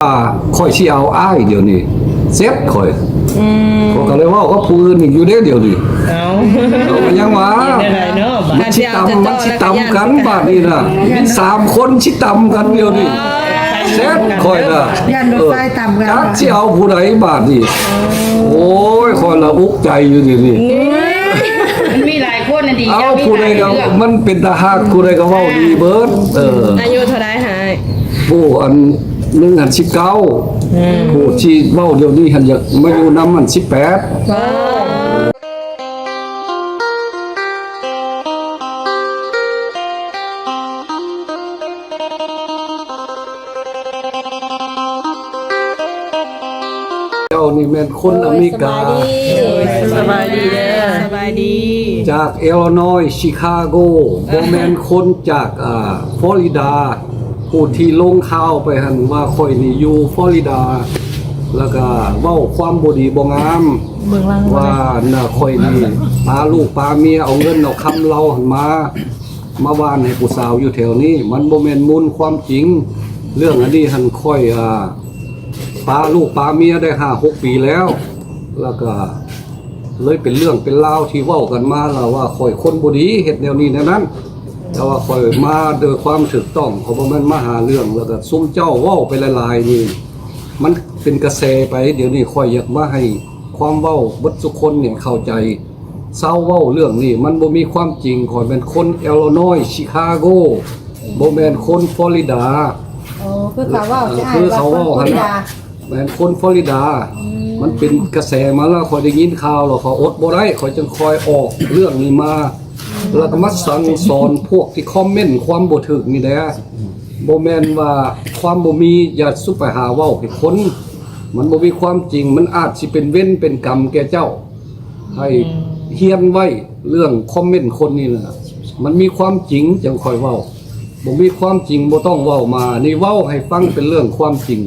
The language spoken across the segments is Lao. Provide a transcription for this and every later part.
ວ່າຂ້ອຍຊິເອົາອ້າຍດຽວນີ້ ເຊັດຂ້ອຍ. ອືມ ຂ້ອຍກໍເລີຍເວົ້າກັບຜູ້ອື່ນອີກຢູ່ເດ້ດຽວນີ້. ເອົ້າ ເອົາ ກໍຍັງວ່າ ເຮັດແນວໃດເນາະ ມັນຊິຕຳ ມັນຊິຕຳກັນບາດນີ້ນະ ມີສາມຄົນຊິຕຳກັນດຽວນີ້. ໂອ້ຍ ເຊັດຂ້ອຍນະ ຢ້ານລົດໄຟຕຳກັນ ຈັກຊິເອົາຜູ້ໃດບາດນີ້. ໂອ້ຍ ຂ້ອຍລະອຸກໃຈຢູ່ດຽວນີ້. ມັນມີຫຼາຍຄົນນະ ດີ ເອົາ ເຈົ້າມີ ຜູ້ໃດກໍ ຫຼາຍເລື່ອງ ມັນເປັນຕາຮັກ ຜູ້ໃດກໍເວົ້າດີເບິດ. ເອີ ອາຍຸເທົ່າໃດຫາຍ? ໂອ້ ອັນໜຶ່ງຫັ້ນສິບເກົ້າ ອືມ ຜູ້ທີ່ເວົ້າດຽວນີ້ຫັ້ນຢາກມາຢູ່ນຳຫັ້ນສິບແປດ. ວ້າວ ເຈົ້ານີ້ແມ່ນຄົນອາເມລິກາ. ໂອ້ຍ ສະບາຍດີເດີ ສະບາຍດີ ຈາກອິລລະນອຍ ຊິຄາໂກ ບໍ່ແມ່ນຄົນຈາກ ອ່າ ຟລໍຣິດາ. ຜູ້ທີ່ລົງຂ່າວໄປຫັ້ນວ່າຂ້ອຍນີ້ຢູ່ຟລໍຣິດາ ແລ້ວກໍເວົ້າຄວາມບໍ່ດີບໍ່ງາມ ເບິ່ງຫຼັງ ວ່ານະ ຂ້ອຍນີ້ປາລູກປາເມຍ ເອົາເງິນເອົາຄຳລາວຫັ້ນມາ ມາຫວ່ານໃຫ້ຜູ້ສາວຢູ່ແຖວນີ້ ມັນບໍ່ແມ່ນມູນຄວາມຈິງ. ເລື່ອງອັນນີ້ຫັ້ນ ຂ້ອຍ ອ່າ ປາລູກປາເມຍໄດ້ຫ້າຫົກປີແລ້ວ ແລ້ວກໍເລີຍເປັນເລື່ອງເປັນລາວທີ່ເວົ້າກັນມາລະວ່າຂ້ອຍຄົນບໍ່ດີ ເຮັດແນວນີ້ແນວນັ້ນ. ແຕ່ວ່າຂ້ອຍມາໂດຍຄວາມຖືກຕ້ອງ ຂ້ອຍບໍ່ແມ່ນມາຫາເລື່ອງ. ແລ້ວກໍຊຸມເຈົ້າເວົ້າໄປຫຼາຍໆນີ້ ມັນເປັນກະແສໄປ. ດຽວນີ້ຂ້ອຍຢາກມາໃຫ້ຄວາມເວົ້າເບິດທຸກຄົນນີ້ເຂົ້າໃຈ. ເຊົາເວົ້າເລື່ອງນີ້ ມັນບໍ່ມີຄວາມຈິງ. ຂ້ອຍແມ່ນຄົນອິລລະນອຍ ຊິຄາໂກ ບໍ່ແມ່ນຄົນຟລໍຣິດາ. ໂອ້ ຄືເຂົາເວົ້າ ເອີ ຄືເຂົາເວົ້າຫັ້ນລະ ແມ່ນຄົນຟລໍຣິດາ. ອືມ ມັນເປັນກະແສມາແລ້ວ ຂ້ອຍໄດ້ຍິນຂ່າວແລ້ວ ຂ້ອຍອົດບໍ່ໄດ້ ຂ້ອຍຈຶ່ງຄ່ອຍອອກເລື່ອງນີ້ມາ. ອືມ ແລ້ວກໍມາສັ່ງສອນພວກທີ່ຄອມເມັນຄວາມບໍ່ຖືກນີ້ແຫຼະ. ບໍ່ແມ່ນວ່າຄວາມບໍ່ມີຢ່າສຸໄປຫາເວົ້າໃຫ້ຄົນ ມັນບໍ່ມີຄວາມຈິງ. ມັນອາດຊິເປັນເວນເປັນກຳແກ່ເຈົ້າ. ໃຫ້ ອືມ ຮຽນໄວ້ເລື່ອງຄອມເມັນຄົນນີ້ນະ ມັນມີຄວາມຈິງຈັ່ງຄ່ອຍເວົ້າ ບໍ່ມີຄວາມຈິງບໍ່ຕ້ອງເວົ້າມາ. ນີ້ເວົ້າໃຫ້ຟັງເປັນເລື່ອງຄວາມຈິງ.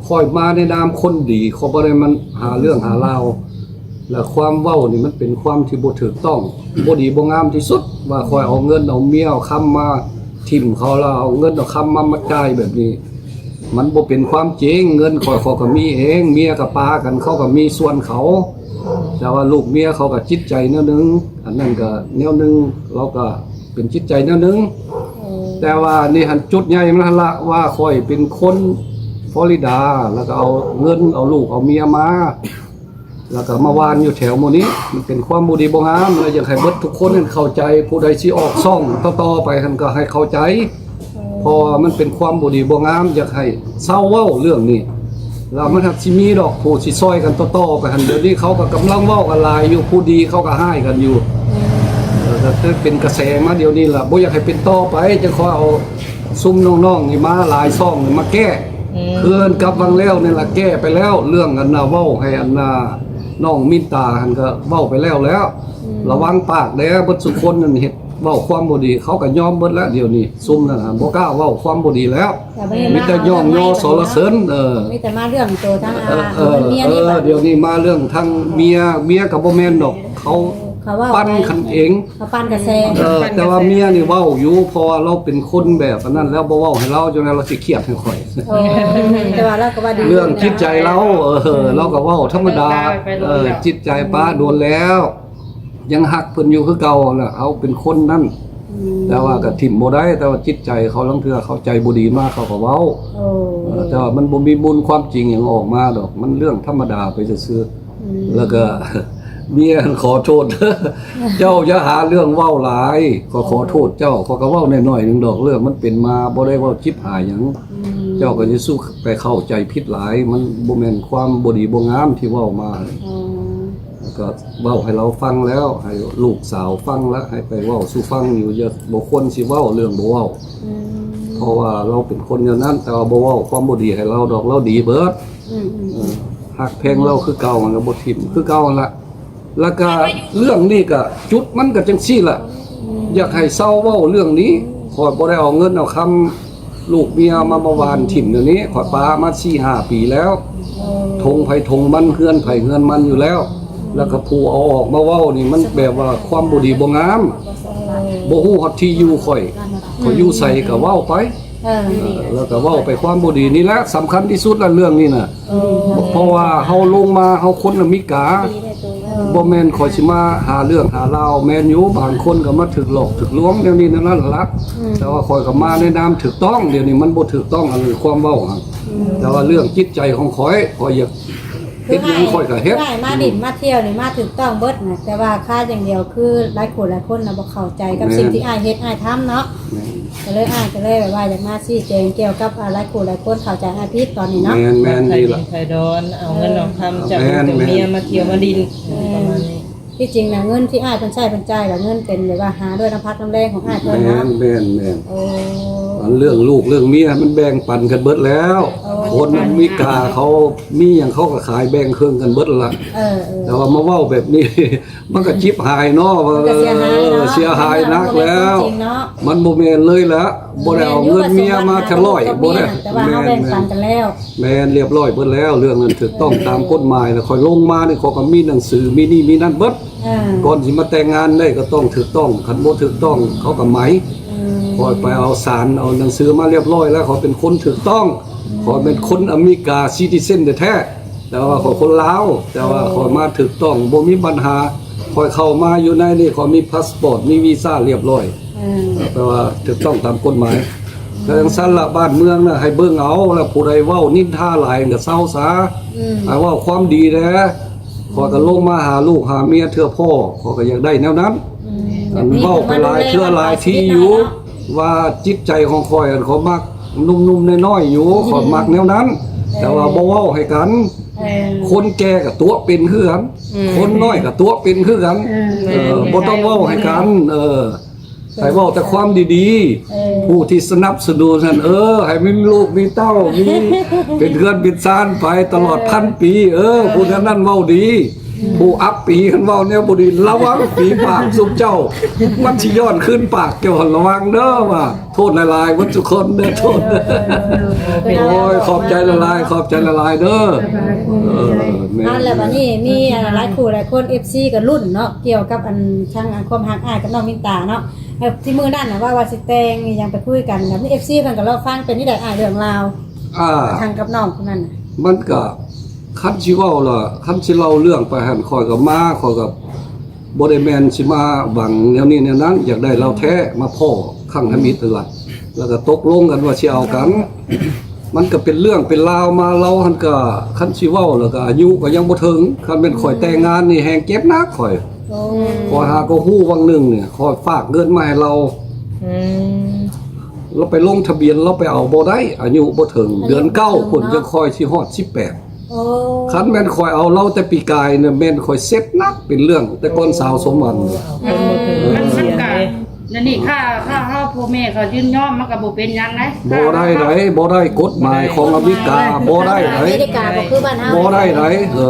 ຂ້ອຍມາໃນນາມຄົນດີ ຂ້ອຍບໍ່ໄດ້ມາຫາເລື່ອງຫາລາວ. ແລະ ຄວາມເວົ້ານີ້ມັນເປັນຄວາມທີ່ບໍ່ຖືກຕ້ອງ ບໍ່ດີບໍ່ງາມທີ່ສຸດ ວ່າຂ້ອຍເອົາເງິນເອົາເມຍເອົາຄຳມາຖິ້ມເຂົາ ແລ້ວເອົາເງິນເອົາຄຳມາ ມາຈ່າຍແບບນີ້. ມັນບໍ່ເປັນຄວາມຈິງ. ເງິນຂ້ອຍ ຂ້ອຍກໍມີເອງ ເມຍກໍປາກັນ ເຂົາກໍມີສ່ວນເຂົາ. ແຕ່ວ່າລູກເມຍເຂົາກໍຈິດໃຈແນວໜຶ່ງ ອັນນັ້ນກໍແນວໜຶ່ງ ລາວກໍເປັນຈິດໃຈແນວໜຶ່ງ. ໂອ້ ແຕ່ວ່ານີ້ຫັ້ນ ຈຸດໃຫຍ່ມັນຫັ້ນລະ ວ່າຂ້ອຍເປັນຄົນຟລໍຣິດາ ແລ້ວກໍເອົາເງິນເອົາລູກເອົາເມຍມາ ແລ້ວກໍມາຫວ່ານຢູ່ແຖວໝູ່ນີ້ ມັນເປັນຄວາມບໍ່ດີບໍ່ງາມ. ແລ້ວຢາກໃຫ້ເບິດທຸກຄົນຫັ້ນເຂົ້າໃຈ ຜູ້ໃດຊິອອກຊ່ອງຕໍ່ໆໄປຫັ້ນກໍໃຫ້ເຂົ້າໃຈ ເພາະວ່າມັນເປັນຄວາມບໍ່ດີບໍ່ງາມ. ຢາກໃຫ້ເຊົາເວົ້າເລື່ອງນີ້ ແລ້ວມັນຫາກຊິມີດອກຜູ້ຊິຊ່ອຍກັນຕໍ່ໆໄປຫັ້ນ. ດຽວນີ້ເຂົາກໍກຳລັງເວົ້າກັນຫຼາຍຢູ່ ຜູ້ດີເຂົາກໍຮ້າຍກັນຢູ່. ເອີ ກໍເປັນກະແສມາດຽວນີ້ລະ ບໍ່ຢາກໃຫ້ເປັນຕໍ່ໄປ ຈັ່ງຂໍເອົາຊຸມນ້ອງໆນີ້ມາຫຼາຍຊ່ອງນີ້ມາແກ້. ອືມ ຄືກັບຫວ່າງແລ້ວນີ້ລະ ແກ້ໄປແລ້ວ ເລື່ອງອັນນ່າ ເວົ້າໃຫ້ອັນນ່າ ນ້ອງມິນຕາຫັ້ນກໍເວົ້າໄປແລ້ວແລ້ວ. ອືມ ລະວັງປາກແດ່ ເບິດຊຸຄົນນັ້ນເຮັດ ເວົ້າຄວາມບໍ່ດີ ເຂົາກໍຍອມເບິດແລ້ວ. ດຽວນີ້ຊຸມນັ້ນນະ ບໍ່ກ້າເວົ້າຄວາມບໍ່ດີແລ້ວ ມີແຕ່ຍ້ອງຍໍສັນລະເສີນ. ເອີ ມີແຕ່ມາເລື່ອງໂຕທາງ ເອີ ເອີ ເອີ ດຽວນີ້ມາເລື່ອງທາງເມຍ ເມຍກໍບໍ່ແມ່ນດອກ ເຂົາ ເຂົາເວົ້າ ປັ່ນກັນເອງ ເຂົາປັ່ນກະແສ. ເອີ ແຕ່ວ່າເມຍນີ້ເວົ້າຢູ່ ເພາະວ່າລາວເປັນຄົນແບບອັນນັ້ນແລ້ວ ບໍ່ເວົ້າໃຫ້ລາວ ຈັ່ງໃດລາວຊິຄຽດໃຫ້ຂ້ອຍ. ໂອ້ ແຕ່ວ່າລາວກໍວ່າດີ ເລື່ອງຈິດໃຈລາວ ເອີ ລາວກໍເວົ້າທຳມະດາ. ເອີ ຈິດໃຈປາໂດນແລ້ວ ຍັງຮັກເພິ່ນຢູ່ຄືເກົ່າແຫຼະ ເຮົາເປັນຄົນນັ້ນ. ອືມ ແຕ່ວ່າກໍຖິ້ມບໍ່ໄດ້ ແຕ່ວ່າຈິດໃຈເຂົາ ລາງເທື່ອເຂົາໃຈບໍ່ດີມາ ເຂົາກໍເວົ້າ. ໂອ້ ເອີ ແຕ່ວ່າມັນບໍ່ມີມູນຄວາມຈິງຫຍັງອອກມາດອກ ມັນເລື່ອງທຳມະດາໄປຊື່ໆ. ອືມ ແລ້ວກໍເມຍຫັ້ນຂໍໂທດ ເຈົ້າຢ່າຫາເລື່ອງເວົ້າຫຼາຍ ຂ້ອຍຂໍໂທດເຈົ້າ ຂ້ອຍກໍເວົ້າໜ້ອຍໆໜຶ່ງດອກ ເລື່ອງມັນເປັນມາ ບໍ່ໄດ້ເວົ້າຈິບຫາຍຫຍັງ. ອືມ ເຈົ້າກໍຢ່າສູ່ໄປເຂົ້າໃຈຜິດຫຼາຍ ມັນບໍ່ແມ່ນຄວາມບໍ່ດີບໍ່ງາມທີ່ເວົ້າມາ. ອໍ ແລ້ວກໍເວົ້າໃຫ້ລາວຟັງແລ້ວ ໃຫ້ລູກສາວຟັງແລ້ວ ໃຫ້ໄປເວົ້າສູ່ຟັງຢູ່ ຢ່າ ບໍ່ຄວນຊິເວົ້າເລື່ອງບໍ່ເວົ້າ. ອືມ ເພາະວ່າລາວເປັນຄົນແນວນັ້ນ ແຕ່ວ່າບໍ່ເວົ້າຄວາມບໍ່ດີໃຫ້ລາວດອກ ລາວດີເບິດ. ອືມ ເອີ ຮັກແພງລາວຄືເກົ່າ ແລ້ວບໍ່ຖິ້ມຄືເກົ່າຫັ້ນລະ. ແລ້ວກະເລື່ອງນີ້ກະ ຈຸດມັນກະຈັ່ງຊີ້ລະ ອືມ ຢາກໃຫ້ເຊົາເວົ້າເລື່ອງນີ້. ຂ້ອຍບໍ່ໄດ້ເອົາເງິນເອົາຄຳລູກເມຍມາ ມາຫວ່ານຖິ້ມແນວນີ້ ຂ້ອຍປາມາສີ່ຫ້າປີແລ້ວ. ໂອ້ ທົ່ງໃຜທົ່ງມັນ ເຮືອນໃຜເຮືອນມັນຢູ່ແລ້ວ. ແລ້ວກະຜູ້ເອົາອອກມາເວົ້ານີ້ ມັນແບບວ່າຄວາມບໍ່ດີບໍ່ງາມ ໂອ້ ບໍ່ຮູ້ຮອດທີ່ຢູ່ຂ້ອຍ ຂ້ອຍຢູ່ໃສກະເວົ້າໄປ. ເອີ ເອີ ແລ້ວກໍເວົ້າໄປຄວາມບໍ່ດີນີ້ແຫຼະ ສຳຄັນທີ່ສຸດລະເລື່ອງນີ້ນະ. ເອີ ເພາະວ່າເຮົາລົງມາ ເຮົາຄົນອາເມລິກາ ບໍ່ແມ່ນຂ້ອຍຊິມາຫາເລື່ອງຫາລາວ. ແມ່ນຢູ່ ບາງຄົນກໍມາຖືກຫຼອກຖືກລວງແນວນີ້ແນວນັ້ນລະ ອືມ ແຕ່ວ່າຂ້ອຍກໍມາໃນນາມຖືກຕ້ອງ. ດຽວນີ້ມັນບໍ່ຖືກຕ້ອງ ອັນນີ້ຄວາມເວົ້າຫັ້ນ ອືມ ແຕ່ວ່າເລື່ອງຈິດໃຈຂອງຂ້ອຍ ຂ້ອຍຢາກ ຄືເຮັດຫຍັງຂ້ອຍກໍເຮັດ ອ້າຍມາຫຼິ້ນມາທ່ຽວນີ້ມາຖືກຕ້ອງເບິດນະ ແຕ່ວ່າຂາດຢ່າງດຽວຄືຫຼາຍຄົນ ຫຼາຍຄົນນະບໍ່ເຂົ້າໃຈກັບ ແມ່ນ ສິ່ງທີ່ອ້າຍເຮັດອ້າຍທຳເນາະ. ແມ່ນ ກໍເລີຍ ອ້າຍກໍເລີຍແບບວ່າຢາກມາຊີ້ແຈງກ່ຽວກັບ ອາ ຫຼາຍຄົນ ຫຼາຍຄົນເຂົ້າໃຈອ້າຍຜິດຕອນນີ້ເນາະ. ແມ່ນໆ ວ່າຂາຍດິນຂາຍດອນ ເອົາເງິນເອົາຄຳຈາກ ແມ່ນໆ ເປັນເມຍມາທ່ຽວມາຫຼິ້ນ ອືມ ປະມານນີ້. ທີ່ຈິງນະ ເງິນທີ່ອ້າຍເພິ່ນໃຊ້ເພິ່ນຈ່າຍ ກໍເງິນເປັນແບບວ່າຫາດ້ວຍນ້ຳພັກນ້ຳແຮງຂອງອ້າຍເພິ່ນເນາະ. ແມ່ນໆ ໂອ້ ອັນເລື່ອງລູກເລື່ອງເມຍມັນແບ່ງປັນກັນເບິດແລ້ວ. ໂອ້ ຄົນອາເມລິກາເຂົາມີຫຍັງເຂົາກໍຂາຍແບ່ງເຄິ່ງກັນເບິດລະ. ເອີໆ ແຕ່ວ່າມາເວົ້າແບບນີ້ ມັນກໍຈິບຫາຍເນາະ ມັນກໍເສຍຫາຍເນາະ ເອີ ເສຍຫາຍໜັກແລ້ວ ມັນບໍ່ແມ່ນເລີຍລະ. ບໍ່ໄດ້ເອົາເງິນເມຍມາແຕ່ຮ້ອຍ ບໍ່ໄດ້ ແຕ່ວ່າເຮົາແບ່ງປັນກັນແລ້ວ. ແມ່ນ ລຽບຮ້ອຍເບິດແລ້ວ ເລື່ອງນັ້ນຖືກຕ້ອງຕາມກົດໝາຍ. ແລ້ວຂ້ອຍລົງມານີ້ ຂ້ອຍກໍມີໜັງສື ມີນີ້ມີນັ້ນເບິດ. ເອີ ກ່ອນຊິມາແຕ່ງງານໄດ້ກໍຕ້ອງຖືກຕ້ອງ ຄັນບໍ່ຖືກຕ້ອງເຂົາກໍໄໝ. ອືມ ຂ້ອຍໄປເອົາສານ ເອົາໜັງສືມາລຽບຮ້ອຍແລ້ວ ຂ້ອຍເປັນຄົນຖືກຕ້ອງ. ອືມ ຂ້ອຍເປັນຄົນອາເມລິກາ citizen ແທ້ໆ ແຕ່ວ່າຂ້ອຍຄົນລາວ ແຕ່ວ່າຂ້ອຍມາຖືກຕ້ອງ ບໍ່ມີບັນຫາ. ຂ້ອຍເຂົ້າມາຢູ່ໃນນີ້ ຂ້ອຍມີພາສປອດ ມີວີຊາລຽບຮ້ອຍ. ອືມ ແປວ່າຖືກຕ້ອງຕາມກົດໝາຍ. ກໍຈັ່ງຊັ້ນລະ ບ້ານເມືອງນະໃຫ້ເບິ່ງເອົາ ລະຜູ້ໃດເວົ້ານິນທາຫຼາຍກໍເຊົາຊາ. ອືມ ໃຫ້ເວົ້າຄວາມດີແດ່. ຂ້ອຍກໍລົງມາຫາລູກຫາເມຍເທື່ອພໍ ຂ້ອຍກໍຢາກໄດ້ແນວນັ້ນ. ອືມ ອັນເວົ້າໄປຫຼາຍເທື່ອຫຼາຍທີຢູ່ ວ່າຈິດໃຈຂອງຂ້ອຍ ອັນຂ້ອຍມັກໜຸ່ມໆນ້ອຍໆຢູ່ ຂ້ອຍມັກແນວນັ້ນ. ເອີ ແຕ່ວ່າບໍ່ເວົ້າໃຫ້ກັນ ເອີ ຄົນແກ່ກໍຕົວະເປັນຄືກັນ ອືມ ຄົນນ້ອຍກໍຕົວະເປັນຄືກັນ. ເອີ ເອີ ບໍ່ຕ້ອງເວົ້າໃຫ້ກັນ ເອີ ໃຫ້ເວົ້າແຕ່ຄວາມດີໆ. ເອີ ຜູ້ທີ່ສະໜັບສະໜູນຫັ້ນ ເອີ ໃຫ້ມີລູກມີເຕົ້າ ມີ ເປັນເຮືອນເປັນຊານໄປຕະຫຼອດ ເອີ ພັນປີ. ເອີ ເອີ ຜູ້ນັ້ນນັ້ນເວົ້າດີ. ອືມ ຜູ້ອັບປີ ຄັນເວົ້າແນວບໍ່ດີ ລະວັງ ປີປາກຊຸມເຈົ້າ ມັນຊິຍ້ອນຄືນປາກເຈົ້າ ລະວັງເດີວ່າ. ໂທດຫຼາຍໆ ເບິດທຸກຄົນເດີ ໂທດ. ເອີ ເອີ ໂອ້ຍ ຂອບໃຈຫຼາຍໆ ຂອບໃຈຫຼາຍໆເດີ. ເອີ ແມ່ນ ແລ້ວບັດນີ້ມີ ອາ ຫຼາຍຄູ່ຫຼາຍຄົນ ເອັຟຊີ ກໍລຸ້ນເນາະ ກ່ຽວກັບອັນ ທາງ ອາ ຄວາມຮັກອ້າຍກັບນ້ອງມິນຕາເນາະ. ແລ້ວທີ່ມື້ນັ້ນນະ ວ່າ ວ່າຊິແຕ່ງອີ່ຫຍັງໄປຄຸຍກັນ ກໍມີ ເອັຟຊີ ເພິ່ນກໍລໍຟັງ. ເປັນຈັ່ງໃດອ້າຍ ເລື່ອງລາວ ອ່າ ທາງກັບນ້ອງຄົນນັ້ນນະ? ມັນກໍ ຄັນຊິເວົ້າລະ ຄັນຊິເລົ່າເລື່ອງໄປຫັ້ນ ຂ້ອຍກໍມາ ຂ້ອຍກໍບໍ່ໄດ້ແມ່ນຊິມາຫວັງແນວນີ້ແນວນັ້ນ ຢາກໄດ້ລາວແທ້ ມາພໍ້ຄັ້ງທຳອິດນັ້ນລະ ແລ້ວກໍຕົກລົງກັນວ່າຊິເອົາກັນ. ມັນກໍເປັນເລື່ອງເປັນລາວມາ ລາວຫັ້ນກໍ ຄັນຊິເວົ້າແລ້ວກໍອາຍຸກໍຍັງບໍ່ເຖິງ. ຄັນແມ່ນຂ້ອຍແຕ່ງງານນີ້ແຮ່ງເຈັບໜັກຂ້ອຍ. ໂອ້ ຂ້ອຍຫາກໍຮູ້ຫວ່າງໜຶ່ງນີ້ ຂ້ອຍຝາກເງິນມາໃຫ້ລາວ. ອືມ ລາວໄປລົງທະບຽນ ລາວໄປເອົາບໍ່ໄດ້ ອາຍຸບໍ່ເຖິງ ອາຍຸ ເດືອນເກົ້າ ບໍ່ເຖິງ ພຸ້ນ ເນາະ ຈັ່ງຄ່ອຍຊິຮອດສິບແປດ. ໂອ້ ຄັນແມ່ນຂ້ອຍເອົາລາວແຕ່ປີກາຍນີ້ ແມ່ນຂ້ອຍເຊັດໜັກ ເປັນເລື່ອງແຕ່ກ່ອນສາວສົມຫວັງ. ໂອ້ ເອີ ມັນ ມັນກະ ດຽວນີ້ ຖ້າ ຖ້າເຮົາ ພໍ່ແມ່ເຂົາຍິນຍອມ ມັນກໍບໍ່ເປັນຫຍັງໃດ. ບໍ່ໄດ້ໃດ ບໍ່ໄດ້ ກົດໝາຍຂອງອາເມລິກາ ບໍ່ໄດ້ໃດ ອາເມລິກາບໍ່ຄືບ້ານເຮົາ ບໍ່ໄດ້ໃດ. ເອີ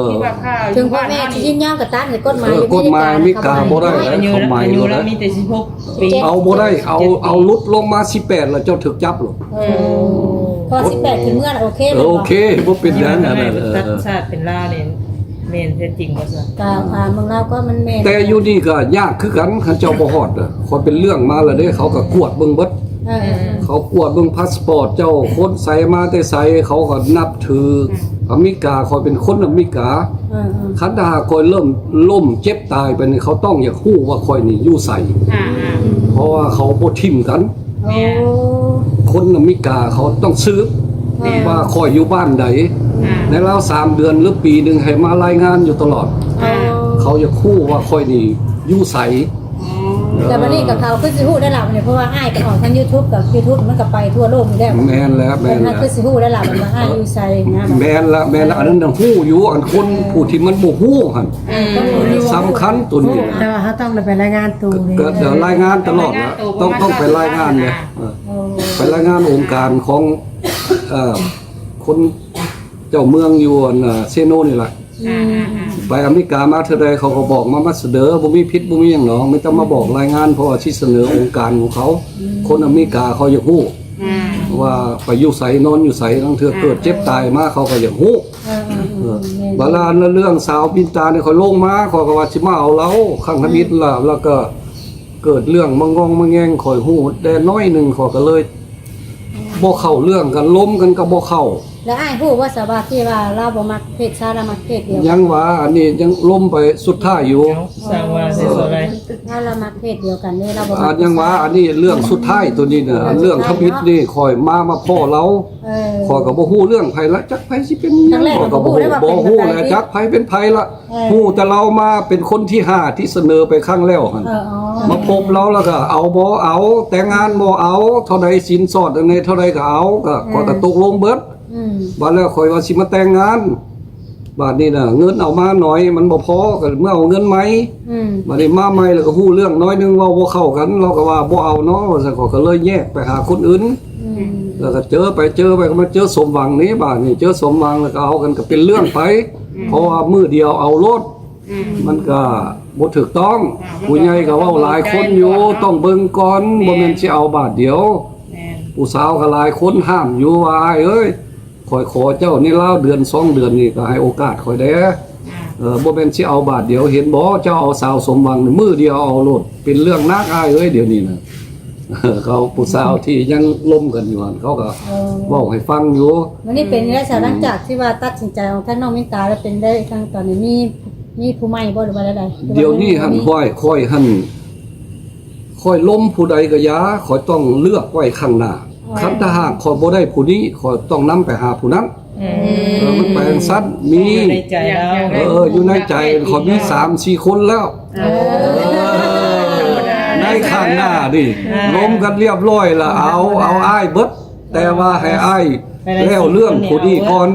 ເຖິງພໍ່ແມ່ຊິຍິນຍອມກໍຕາມ ແຕ່ກົດໝາຍ ເອີ ກົດໝາຍອາເມລິກາບໍ່ໄດ້ໃດ. ອາຍຸ ອາຍຸລາວມີແຕ່ສິບຫົກປີ ເອົາບໍ່ໄດ້ ເອົາ ເຈັດປີ ເອົາຫຼຸດລົງມາສິບແປດ ແລ້ວເຈົ້າຖືກຈັບໂລດ. ໂອ້ ພໍສິບແປດຂຶ້ນເມືອລະໂອເຄ ເອີ ໂອເຄ ບໍ່ເປັນຫຍັງ. ອັນນັ້ນ ເອີ ຕັດຊາດເປັນລາວນີ້ ແມ່ນແທ້ຈິງບໍ່ຊະ? ກໍຖາມເບິ່ງລາວກໍມັນແມ່ນ ແຕ່ຢູ່ນີ້ກໍຍາກຄືກັນ ຄັນເຈົ້າບໍ່ຮອດນະ. ຂ້ອຍເປັນເລື່ອງມາແລ້ວເດ້ ເຂົາກໍກວດເບິ່ງເບິດ. ເອີ ເຂົາກວດເບິ່ງພາສປອດເຈົ້າ ຄົນໃສ ມາແຕ່ໃສ ເຂົາກໍນັບຖື. ອາເມລິກາ ຂ້ອຍເປັນຄົນອາເມລິກາ. ເອີໆ ຄັນຖ້າຫາກຂ້ອຍເລີ່ມລົ້ມເຈັບຕາຍໄປນີ້ ເຂົາຕ້ອງຢາກຮູ້ວ່າຂ້ອຍນີ້ຢູ່ໃສ. ອ່າໆ ເພາະວ່າເຂົາບໍ່ຖິ້ມກັນ. ແມ່ນ ໂອ້ ຄົນອາເມລິກາເຂົາຕ້ອງສືບ ແມ່ນ ວ່າຂ້ອຍຢູ່ບ້ານໃດ. ອ່າ ໃນລາວສາມເດືອນ ຫຼື ປີໜຶ່ງໃຫ້ມາລາຍງານຢູ່ຕະຫຼອດ. ໂອ້ ເຂົາຢາກຮູ້ວ່າຂ້ອຍນີ້ຢູ່ໃສ. ອໍ ແລ້ວບັດນີ້ກໍເຂົາຄືຊິຮູ້ໄດ້ລະບັດນີ້ ເພາະວ່າອ້າຍກໍອອກທາງຢູທູບ ກັບຢູທູບມັນກໍໄປທົ່ວໂລກຢູ່ແລ້ວ. ແມ່ນແລ້ວ ແມ່ນແລ້ວ ຄືຊິຮູ້ໄດ້ລະບັດວ່າອ້າຍຢູ່ໃສນະ. ແມ່ນລະ ແມ່ນລະ ອັນນັ້ນນະຮູ້ຢູ່ ອັນຄົນ ເອີ ຜູ້ທີ່ມັນບໍ່ຮູ້ຫັ້ນ ເອີ ສຳຄັນໂຕນີ້. ແຕ່ວ່າເຮົາຕ້ອງໄດ້ໄປລາຍງານໂຕ ກໍລາຍງານຕະຫຼອດນະ ຕ້ອງ ຕ້ອງໄປລາຍງານເດ້. ເອີ ໄປລາຍງານອົງການຂອງ ເອີ ຄົນເຈົ້າເມືອງຢູ່ອັນ ເຊໂນນີ້ລະ. ອືມ ໄປອາເມລິກາມາເທື່ອໃດ ເຂົາກໍບອກມາ ມາສະເໜີ ບໍ່ມີຜິດບໍ່ມີຫຍັງດອກ ມີແຕ່ມາບອກລາຍງານ ເພາະວ່າຊິສະເໜີອົງການຂອງເຂົາ. ອືມ ຄົນອາເມລິກາເຂົາຢາກຮູ້ ອ່າ ວ່າໄປຢູ່ໃສ ນອນຢູ່ໃສ ລາງເທື່ອເກີດເຈັບຕາຍມາ ເຂົາກໍຢາກຮູ້. ເອີ ເອີ ເອີ ແມ່ນ ບາດລະເລື່ອງສາວມິນຕານີ້ ຂ້ອຍລົງມາ ຂ້ອຍກໍວ່າຊິມາເອົາລາວຄັ້ງທຳອິດລະ ແລ້ວກໍເກີດເລື່ອງມາງອງມາແງງ ຂ້ອຍຮູ້ແຕ່ໜ້ອຍໜຶ່ງ ຂ້ອຍກໍເລີຍ ບໍ່ເຂົ້າເລື່ອງກັນ ລົມກັນກໍບໍ່ເຂົ້າ. ແລ້ວອ້າຍຮູ້ບໍ່ຊະວ່າທີ່ວ່າລາວບໍ່ມັກເພດຊາຍ ລາວມັກເພດດຽວ? ຍັງວ່າອັນນີ້ຍັງລົມໄປສຸດທ້າຍຢູ່. ເອົາ ສ້າງວ່າແທ້ ເອີ ສ່ວນຫຼາຍ ລາວ ລາວມັກເພດດຽວກັນເດ້ ລາວບໍ່ມັກ ອາ ຍັງວ່າອັນນີ້ເລື່ອງສຸດທ້າຍໂຕນີ້ນະ ເລື່ອງທຳອິດນີ້ ຂ້ອຍມາ ມາພໍ້ລາວ ເອີ ຂ້ອຍກໍບໍ່ຮູ້ເລື່ອງໃຜລະ ຈັກໃຜຊິເປັນຫຍັງ ຂ້ອຍກໍບໍ່ຮູ້ ບໍ່ຮູ້ແຫຼະ ຈັກໃຜເປັນໃຜລະ. ເອີ ຮູ້ແຕ່ລາວມາເປັນຄົນທີຫ້າທີ່ສະເໜີໄປຄັ້ງແລ້ວຫັ້ນ ເອີ ມາພົບລາວແລ້ວກໍເອົາບໍ່ເອົາ ແຕ່ງງານບໍ່ເອົາ ເທົ່າໃດສິນສອດອັນໃດເທົ່າໃດກໍເອົາ ກໍ ເອີ ຂ້ອຍກໍຕົກລົງເບິດ. ອືມ ບາດແລ້ວຂ້ອຍວ່າຊິມາແຕ່ງງານ ບາດນີ້ນະເງິນເອົາມາໜ້ອຍ ມັນບໍ່ພໍ ກໍເມືອເອົາເງິນໃໝ່. ອືມ ບາດນີ້ມາໃໝ່ແລ້ວກໍຮູ້ເລື່ອງໜ້ອຍໜຶ່ງ ເວົ້າບໍ່ເຂົ້າກັນ ລາວກໍວ່າບໍ່ເອົາເນາະ ວ່າຊັ້ນ ຂ້ອຍກໍເລີຍແຍກໄປຫາຄົນອື່ນ. ອືມ ແລ້ວກໍເຈີໄປເຈີໄປ ກໍມາເຈີສົມຫວັງນີ້ ບາດນີ້ເຈີສົມຫວັງແລ້ວກໍເອົາກັນ ກໍເປັນເລື່ອງໄປ. ອືມ ເພາະວ່າມື້ດຽວເອົາໂລດ ອືມ ມັນກໍບໍ່ຖືກຕ້ອງ. ອ່າ ຜູ້ໃຫຍ່ກໍເວົ້າຫຼາຍຄົນຢູ່ ຕ້ອງເບິ່ງກ່ອນ ແມ່ນ ບໍ່ແມ່ນຊິເອົາບາດດຽວ. ແມ່ນ ຜູ້ສາວກໍຫຼາຍຄົນຫ້າມຢູ່ວ່າ ອ້າຍເອີຍ ຂ້ອຍຂໍເຈົ້າໃນລາວເດືອນສອງເດືອນນີ້ ກໍໃຫ້ໂອກາດຂ້ອຍແດ່. ອ່າ ເອີ ບໍ່ແມ່ນຊິເອົາບາດດຽວ ເຫັນບໍ່ ເຈົ້າເອົາສາວສົມຫວັງ ມື້ດຽວເອົາໂລດ ເປັນເລື່ອງໜັກ ອ້າຍເອີຍ ດຽວນີ້ນະ. ເຂົາ ຜູ້ສາວທີ່ຍັງລົມກັນຢູ່ຫັ້ນ ເຂົາກໍ ເອີ ເວົ້າໃຫ້ຟັງຢູ່. ມື້ນີ້ເປັນຈັ່ງໃດຊະ ອືມ ຫຼັງຈາກທີ່ວ່າຕັດສິນໃຈອອກທາງນ້ອງມິນຕາແລ້ວ ເປັນໄດ້ທາງຕອນນີ້ ມີ ມີຜູ້ໃໝ່ບໍ່ ຫຼືວ່າໃດໆ? ດຽວນີ້ຫັ້ນ ຂ້ອຍ ຂ້ອຍຫັ້ນ ຂ້ອຍລົມຜູ້ໃດກໍຢ່າ ຂ້ອຍຕ້ອງເລືອກໄວ້ຂ້າງໜ້າ. ອໍ ຄັນຖ້າຫາກຂ້ອຍບໍ່ໄດ້ຜູ້ນີ້ ຂ້ອຍຕ້ອງນຳໄປຫາຜູ້ນັ້ນ. ອືມ ເອີ ມັນໄປຈັ່ງຊັ້ນ ມີ ຢູ່ໃນໃຈລາວ ເອີ ຢູ່ໃນໃຈຂ້ອຍມີສາມສີ່ຄົນແລ້ວ. ອໍ ເອີ ໃນຂ້າງໜ້ານີ້ ອ່າ ລົມກັນລຽບຮ້ອຍລະ ເອົາ ເອົາອ້າຍເບິດ ແຕ່ວ່າໃຫ້ອ້າຍແລ້ວເລື່ອງຜູ້ນີ້ກ່ອນ.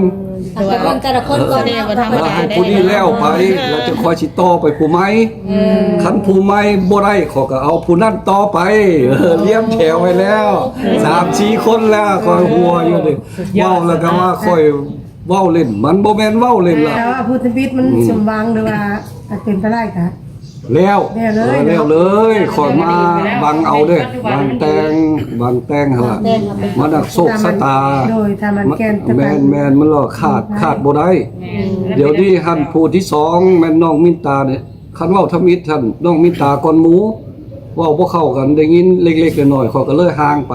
ເອີ ເບິ່ງແຕ່ລະຄົນກ່ອນເນາະ ເອີ ໃຫ້ຜູ້ນີ້ແລ້ວໄປ ແລ້ວຈັ່ງຄ່ອຍຊິຕໍ່ໄປຜູ້ໃໝ່. ອືມ ຄັນຜູ້ໃໝ່ບໍ່ໄດ້ ຂ້ອຍກໍເອົາຜູ້ນັ້ນຕໍ່ໄປ. ເອີ ລຽງແຖວໄວ້ແລ້ວ ສາມສີ່ຄົນແລ້ວ ຂ້ອຍຫົວຢູ່ນີ້. ສຸດຍອດ ເວົ້າແລ້ວກໍວ່າຂ້ອຍເວົ້າຫຼິ້ນ ມັນບໍ່ແມ່ນເວົ້າຫຼິ້ນລະ. ແຕ່ວ່າຜູ້ທຳອິດມັນ ອືມ ສົມຫວັງ ຫຼືວ່າເປັນໄປໄດ້ກະ ແລ້ວ ແລ້ວເລີຍ ເອີ ແລ້ວເລີຍ. ຂ້ອຍມາບັງເອົາເດ້ ບັງແຕ່ງ ບັງແຕ່ງຫັ້ນລະ ມານັກໂຊກຊະຕາ ໂດຍ ຖ້າມັນແກ່ນ ແມ່ນໆ ມັນລະຂາດ ຂາດບໍ່ໄດ້. ດຽວນີ້ຫັ້ນຜູ້ທີສອງແມ່ນນ້ອງມິນຕານີ້ ຄັນເວົ້າທຳອິດຫັ້ນ ນ້ອງມິນຕາກ່ອນໝູ່ ເວົ້າບໍ່ເຂົ້າກັນ ໄດ້ຍິນເລັກໆນ້ອຍໆ ຂ້ອຍກໍເລີຍຫ່າງໄປ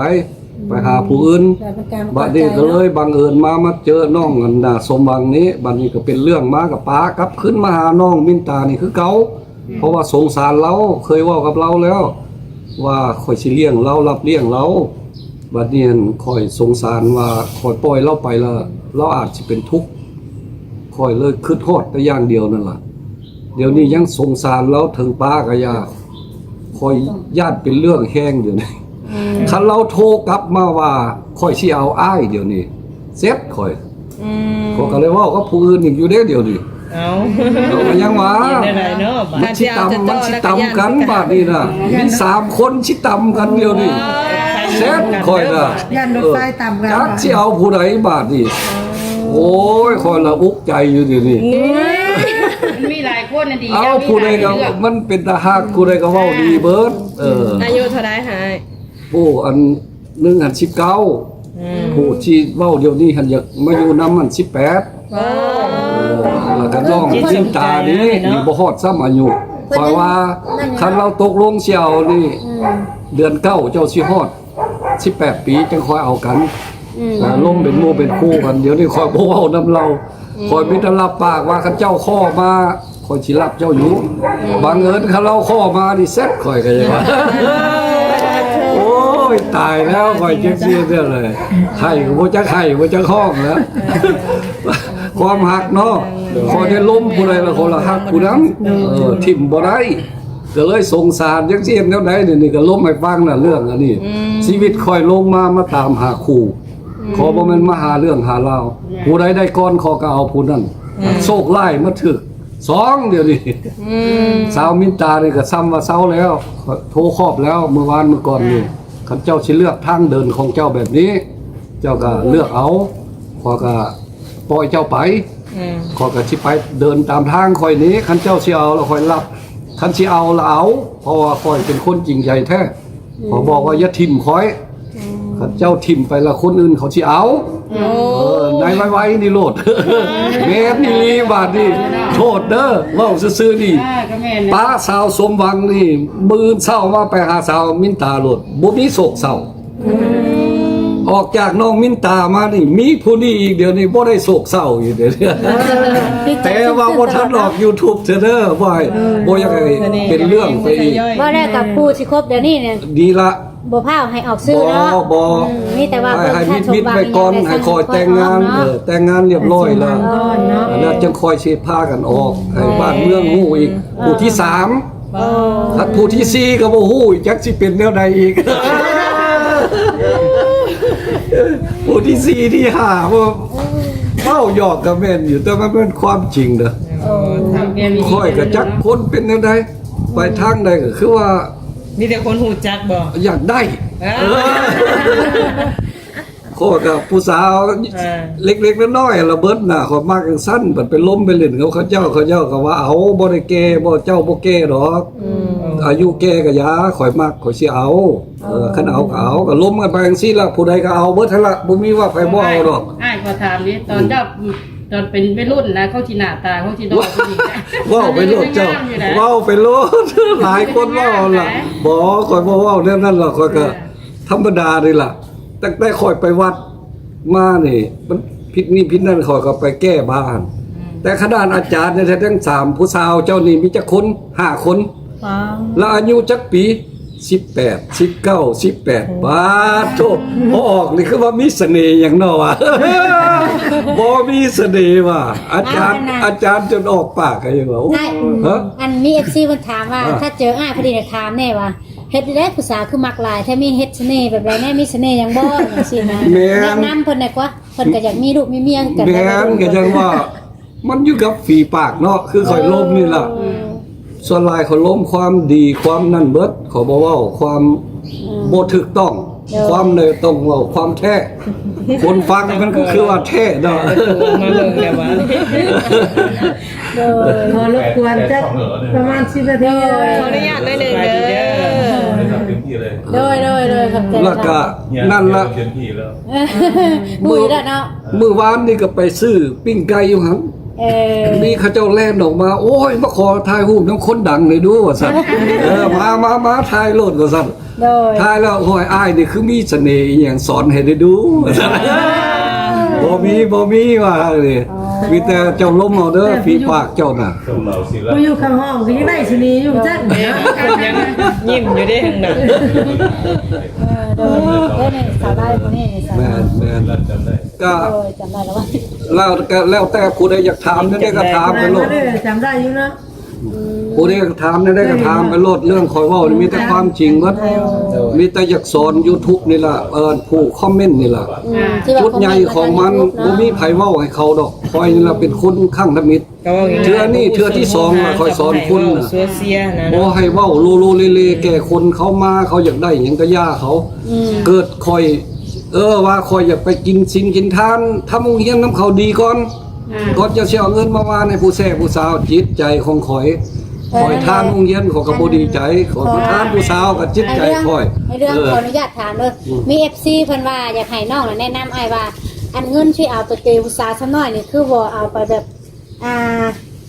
ໄປຫາຜູ້ອື່ນ. ແບບເປັນການ ບັດນີ້ກໍເລີຍບັງເອີນມາ ມາເຈີນ້ອງອັນນາສົມຫວັງນີ້ ບັດນີ້ກໍເປັນເລື່ອງມາ ກໍປາກັບຄືນມາຫານ້ອງມິນຕານີ້ຄືເກົ່າ. ອືມ ເພາະວ່າສົງສານລາວ ເຄີຍເວົ້າກັບລາວແລ້ວວ່າຂ້ອຍຊິລ້ຽງລາວ ຮັບລ້ຽງລາວ. ບັດນີ້ຫັ້ນຂ້ອຍສົງສານວ່າຂ້ອຍປ່ອຍລາວໄປລະ ລາວອາດຊິເປັນທຸກ ຂ້ອຍເລີຍຄຶດຮອດແຕ່ຢ່າງດຽວນັ້ນລະ. ດຽວນີ້ຍັງສົງສານລາວເຖິງປາກະຢ່າ ຂ້ອຍຢ້ານເປັນເລື່ອງແຮງດຽວນີ້. ອືມ ຄັນລາວໂທກັບມາວ່າຂ້ອຍຊິເອົາອ້າຍດຽວນີ້ ເສັດຂ້ອຍ. ອືມ ຂ້ອຍກໍເລີຍເວົ້າກັບຜູ້ອື່ນອີກຢູ່ເດ້ດຽວນີ້. ເອົ້າ ເອົາ ກໍຍັງວ່າ ເຮັດແນວໃດເນາະ ມັນຊິຕຳ ມັນຊິຕຳກັນບາດນີ້ນະ ມີສາມຄົນຊິຕຳກັນດຽວນີ້. ເສັດຂ້ອຍນະ ຢ້ານລົດໄຟຕຳກັນ ຈັກຊິເອົາຜູ້ໃດບາດນີ້. ໂອ້ຍ ຂ້ອຍລະອຸກໃຈຢູ່ດຽວນີ້. ອືມ ມັນມີຫຼາຍຄົນນະ ດີ ເອົາ ຜູ້ໃດກໍມັນເປັນຕາຮັກ ຜູ້ໃດກໍເວົ້າດີເບິດ. ເອີ ອາຍຸເທົ່າໃດຫາຍ? ໂອ້ ອັນໜຶ່ງຫັ້ນສິບເກົ້າ ອືມ ຜູ້ທີ່ເວົ້າດຽວນີ້ຫັ້ນຢາກມາຢູ່ນຳຫັ້ນສິບແປດ. ວ້າວ ເອີ ແລ້ວກໍນ້ອງຈິດສົນໃຈຫຼາຍເນາະ ນີ້ບໍ່ຮອດຊ້ຳອາຍຸ. ຂ້ອຍວ່າຄັນລາວຕົກລົງຊິເອົານີ້ ອືມ ເດືອນເກົ້າເຈົ້າຊິຮອດສິບແປດປີ ຈັ່ງຄ່ອຍເອົາກັນ. ອືມ ເອີ ລົມເປັນໝູ່ເປັນຄູ່ກັນ ດຽວນີ້ຂ້ອຍບໍ່ເວົ້ານຳລາວ. ອືມ ຂ້ອຍມີແຕ່ຮັບປາກວ່າຄັນເຈົ້າຂໍມາ ຂ້ອຍຊິຮັບເຈົ້າຢູ່. ອືມ ບັງເອີນຄັນລາວຂໍມານີ້ເສັດຂ້ອຍກໍຍັງວ່າ. ໂອ້ຍ ຕາຍແລ້ວ ຂ້ອຍຈັກຊິເຮັດແນວໃດ ໄຫ້ກໍບໍ່ຈັກໄຫ້ ບໍ່ຈັກຮ້ອງແລ້ວ. ຄວາມຮັກເນາະ ຂ້ອຍໄດ້ລົມຜູ້ໃດລະ ຂ້ອຍລະຮັກຜູ້ນັ້ນ. ເອີ ຖິ້ມບໍ່ໄດ້ ກໍເລີຍສົງສານ ຈັກຊິເຮັດແນວໃດ. ດຽວນີ້ກໍລົມໃຫ້ຟັງນະ ເລື່ອງອັນນີ້. ອືມ ຊີວິດຂ້ອຍລົງມາ ມາຕາມຫາຄູ່. ອືມ ຂ້ອຍບໍ່ແມ່ນມາຫາເລື່ອງຫາລາວ ແມ່ນ ຜູ້ໃດໄດ້ກ່ອນຂ້ອຍກໍເອົາຜູ້ນັ້ນ. ອືມ ໂຊກຮ້າຍມາຖືກສອງດຽວນີ້. ອືມ ສາວມິນຕານີ້ກໍຊ້ຳວ່າເຊົາແລ້ວ ໂທຄອບແລ້ວ ມື້ວານມື້ກ່ອນນີ້. ອ່າ ຄັນເຈົ້າຊິເລືອກທາງເດີນຂອງເຈົ້າແບບນີ້ ເຈົ້າກໍເລືອກເອົາ ຂ້ອຍກໍປ່ອຍເຈົ້າໄປ. ອືມ ຂ້ອຍກໍຊິໄປເດີນຕາມທາງຂ້ອຍນີ້ ຄັນເຈົ້າຊິເອົາລະຂ້ອຍຮັບ ຄັນຊິເອົາລະເອົາ ເພາະວ່າຂ້ອຍເປັນຄົນຈິງໃຈແທ້. ອືມ ຂ້ອຍບອກວ່າຢ່າຖິ້ມຂ້ອຍ. ອືມ ຄັນເຈົ້າຖິ້ມໄປລະຄົນອື່ນເຂົາຊິເອົາ. ໂອ້ ເອີ ໃນໄວໆນີ້ໂລດ. ແມ່ນອີ່ຫຼີບາດນີ້. ໂທດເດີ ເວົ້າຊື່ໆນີ້. ອ່າ ກໍແມ່ນ ປາສາວສົມຫວັງນີ້ ມື້ອື່ນເຊົ້າມາໄປຫາສາວມິນຕາໂລດ ບໍ່ມີໂສກເສົ້າ. ອືມ ອອກຈາກນ້ອງມິນຕາມານີ້ ມີຜູ້ນີ້ອີກ ດຽວນີ້ບໍ່ໄດ້ໂສກເສົ້າອີກເດ້. ເອີ ແຕ່ວ່າບໍ່ທັນອອກຢູທູບເທື່ອເດີ ບໍ່ໃຫ້ ເອີ ບໍ່ຢາກໃຫ້ເປັນເລື່ອງໄປອີກ. ບໍ່ແລ້ວກໍຜູ້ຊິຄົບດຽວນີ້ນີ້ ດີລະ ບໍ່ພ້າວໃຫ້ອອກຊື່ເນາະ. ບໍ່ ບໍ່ ອືມ ມີແຕ່ວ່າ ໃຫ້ ໃຫ້ມິດໆໄວ້ກ່ອນ ໃຫ້ຄ່ອຍແຕ່ງງານ ເອີ ແຕ່ງງານລຽບຮ້ອຍແລ້ວ ແລ້ວຈັ່ງຄ່ອຍຊິພາກັນອອກ ໃຫ້ບ້ານເມືອງຮູ້ອີກ ເອີ ຜູ້ທີສາມ. ໂອ້ ຄັນຜູ້ທີສີ່ກໍບໍ່ຮູ້ອີກ ຈັກຊິເປັນແນວໃດອີກ. ຜູ້ທີສີ່ ທີຫ້າ ບໍ່ ເວົ້າຫຍອກກໍແມ່ນຢູ່ ແຕ່ມັນເປັນຄວາມຈິງເດີ. ໂອ້ ຂ້ອຍກໍຈັກຄົນເປັນແນວໃດ ໄປທາງໃດກໍຄືວ່າ ມີແຕ່ຄົນຮູ້ຈັກບໍ່? ຢາກໄດ້ ເອີ ເອີ. ຂ້ອຍກັບຜູ້ສາວ ເອີ ເລັກໆນ້ອຍໆລະເບິດນະ ຂ້ອຍມັກຈັ່ງຊັ້ນ. ບັດໄປລົມໄປຫຼິ້ນກັບເຂົາເຈົ້າ ເຂົາເຈົ້າກໍວ່າ ເອົາ ບໍ່ໄດ້ແກ່ ບໍ່ ເຈົ້າບໍ່ແກ່ດອກ ອືມ ອາຍຸແກ່ກໍຢ່າ ຂ້ອຍມັກ ຂ້ອຍຊິເອົາ. ເອີ ຄັນເອົາກໍເອົາ ກໍລົມກັນໄປຈັ່ງຊີ້ລະ ຜູ້ໃດກໍເອົາເບິດຫັ້ນລະ ບໍ່ມີວ່າໃຜບໍ່ເອົາດອກ. ອ້າຍ ອ້າຍຂໍຖາມນີ້ ຕອນເຈົ້າ ອືມ ຕອນເປັນໄວລຸ້ນນະ ເຂົາຊິໜ້າຕາ ເຂົາຊິຫຼໍ່ ເວົ້າໄປໂລດເຈົ້າ ເວົ້າໄປໂລດ ຫຼາຍຄົນເວົ້າລະ. ບໍ່ ຂ້ອຍບໍ່ເວົ້າແນວນັ້ນລະ ຂ້ອຍກໍ ເອີ ທຳມະດານີ້ລະ. ຕັ້ງແຕ່ຂ້ອຍໄປວັດມານີ້ ມັນຜິດນີ້ຜິດນັ້ນ ຂ້ອຍກໍໄປແກ້ບ້ານ. ອືມ ແຕ່ຂະໜາດອາຈານນີ້ ແທ້ທັງສາມຜູ້ສາວເຈົ້ານີ້ ມີຈັກຄົນ? ຫ້າຄົນ. ວ້າວ ລະອາຍຸຈັກປີ? ສິບແປດ ສິບເກົ້າ ສິບແປດ. ປາດໂທ້ ບໍ່ອອກນີ້ຄືວ່າມີສະເໜ່ຫຍັງເນາະວະ. ບໍ່ມີສະເໜ່ວ່າ ອາຈານ ອາຈານຈົນອອກປາກກໍຍັງວ່າ ໂອ້ ຮະ ອັນມີເອັຟຊີເພິ່ນຖາມວ່າ ອ່າ ຖ້າເຈີອ້າຍພໍດີ ຖາມແນ່ວ່າ ເຮັດໃດຜູ້ສາວຄືມັກຫຼາຍແທ້ ມີເຮັດສະເໜ່ແບບໃດແນ່ ມີສະເໜ່ຫຍັງບໍ່ ຈັ່ງຊີ້ນະ. ແມ່ນ ແນະນຳເພິ່ນແດ່ກວ່າ ເພິ່ນກໍຢາກມີລູກມີເມຍຄືກັນ. ແມ່ນ ກໍຈັ່ງວ່າ ມັນຢູ່ກັບຝີປາກເນາະ ຄືຂ້ອຍລົມນີ້ລະ. ເອີ ສ່ວນຫຼາຍຂ້ອຍລົມຄວາມດີ ຄວາມນັ້ນເບິດ ຂ້ອຍບໍ່ເວົ້າຄວາມ ອືມ ບໍ່ຖືກຕ້ອງ. ໂດຍ ຄວາມໃດຕ້ອງເວົ້າຄວາມແທ້ ຄົນຟັງມັນກໍຄືວ່າແທ້ເນາະ. ເອີ ມາເບິ່ງແລ້ວວ່າ ໂດຍ ຂໍລົບກວນຈັກປະມານສິບນາທີ. ໂດຍ ຂໍອະນຸຍາດໜ້ອຍໜຶ່ງເດີ. ໂດຍ ໂດຍ ໂດຍ ຂອບໃຈ. ແລ້ວກໍນັ້ນລະ ເຕັມທີ່ແລ້ວ ເອີ ມື້ລະເນາະ ມື້ວານນີ້ກໍໄປຊື້ປີ້ງໄກ່ຢູ່ຫັ້ນ. ເອີ ມີເຂົາເຈົ້າແລ່ນອອກມາ ໂອ້ຍ ມາຂໍຖ່າຍຮູບນຳຄົນດັງໜ່ອຍດູ ວ່າຊັ້ນ. ເອີ ມາ ມາ ມາ ຖ່າຍໂລດ ວ່າຊັ້ນ. ໂດຍ ຖ່າຍແລ້ວ ໂອ້ຍ ອ້າຍນີ້ຄືມີສະເໜ່ອີ່ຫຍັງ ສອນໃຫ້ໄດ້ດູ ວ່າຊັ້ນ. ບໍ່ມີ ບໍ່ມີ ວ່າເລີຍ. ອໍ ມີແຕ່ເຈົ້າລົມເອົາເດີ ຝີປາກເຈົ້ານະ. ຜູ້ຢູ່ຂ້າງຫ້ອງກໍຍັງໄດ້ສະເໜ່ຢູ່ຈັກ ເອີ ຍັງຍິ້ມຢູ່ເດ້ທາງນັ້ນ. ເອີ ໂດຍ ເອີ ນີ້ສາວໄດ້ຜູ້ນີ້ນີ້ສາວ ແມ່ນ ແມ່ນ ຈຳໄດ້ ກໍ ໂດຍ ຈຳໄດ້ແລ້ວວ່າ ແລ້ວ ກໍແລ້ວແຕ່ຜູ້ໃດຢາກຖາມແນວໃດກໍຖາມໄປໂລດ. ເອີ ຈຳໄດ້ຢູ່ເນາະ. ອືມ ຜູ້ໃດຢາກຖາມແນວໃດກໍຖາມໄປໂລດ ເລື່ອງຂ້ອຍເວົ້ານີ້ມີແຕ່ຄວາມຈິງເບິດ. ໂດຍ ມີແຕ່ຢາກສອນຢູທູບນີ້ລະ ເອີ ຜູ້ຄອມເມັນນີ້ລະ. ອືມ ຈຸດໃຫຍ່ຂອງມັນ ບໍ່ມີໃຜເວົ້າໃຫ້ເຂົາດອກ ຂ້ອຍນີ້ລະເປັນຄົນຄັ້ງທຳອິດ. ເທື່ອນີ້ເທື່ອທີສອງລະຂ້ອຍສອນຄົນນະ ບໍ່ໃຫ້ເວົ້າໂລໂລເລເລແກ່ຄົນ ເຂົາມາເຂົາຢາກໄດ້ຫຍັງກໍຢ່າເຂົາ. ອືມ ເກີດຂ້ອຍ ເອີ ວ່າຂ້ອຍຢາກໄປກິນສິນກິນທານ ທຳໂຮງຮຽນນຳເຂົາດີກ່ອນ ອ່າ ກ່ອນຈະຊິເອົາເງິນມາວ່າໃນຜູ້ແຊຜູ້ສາວ. ຈິດໃຈຂອງຂ້ອຍ ເອີ ຂ້ອຍທານໂຮງຮຽນຂ້ອຍກໍບໍ່ດີໃຈ ຂ້ອຍມາທານຜູ້ສາວກໍຈິດໃຈຂ້ອຍ. ໃນເລື່ອງ ເອີ ຂໍອະນຸຍາດຖາມເດີ ອືມ ມີເອັຟຊີເພິ່ນວ່າຢາກໃຫ້ນ້ອງແນະນຳອ້າຍວ່າ ອັນເງິນທີ່ເອົາໄປເປຜູ້ສາວຊຳນ້ອຍນີ້ ຄືບໍ່ເອົາໄປແບບ ອ່າ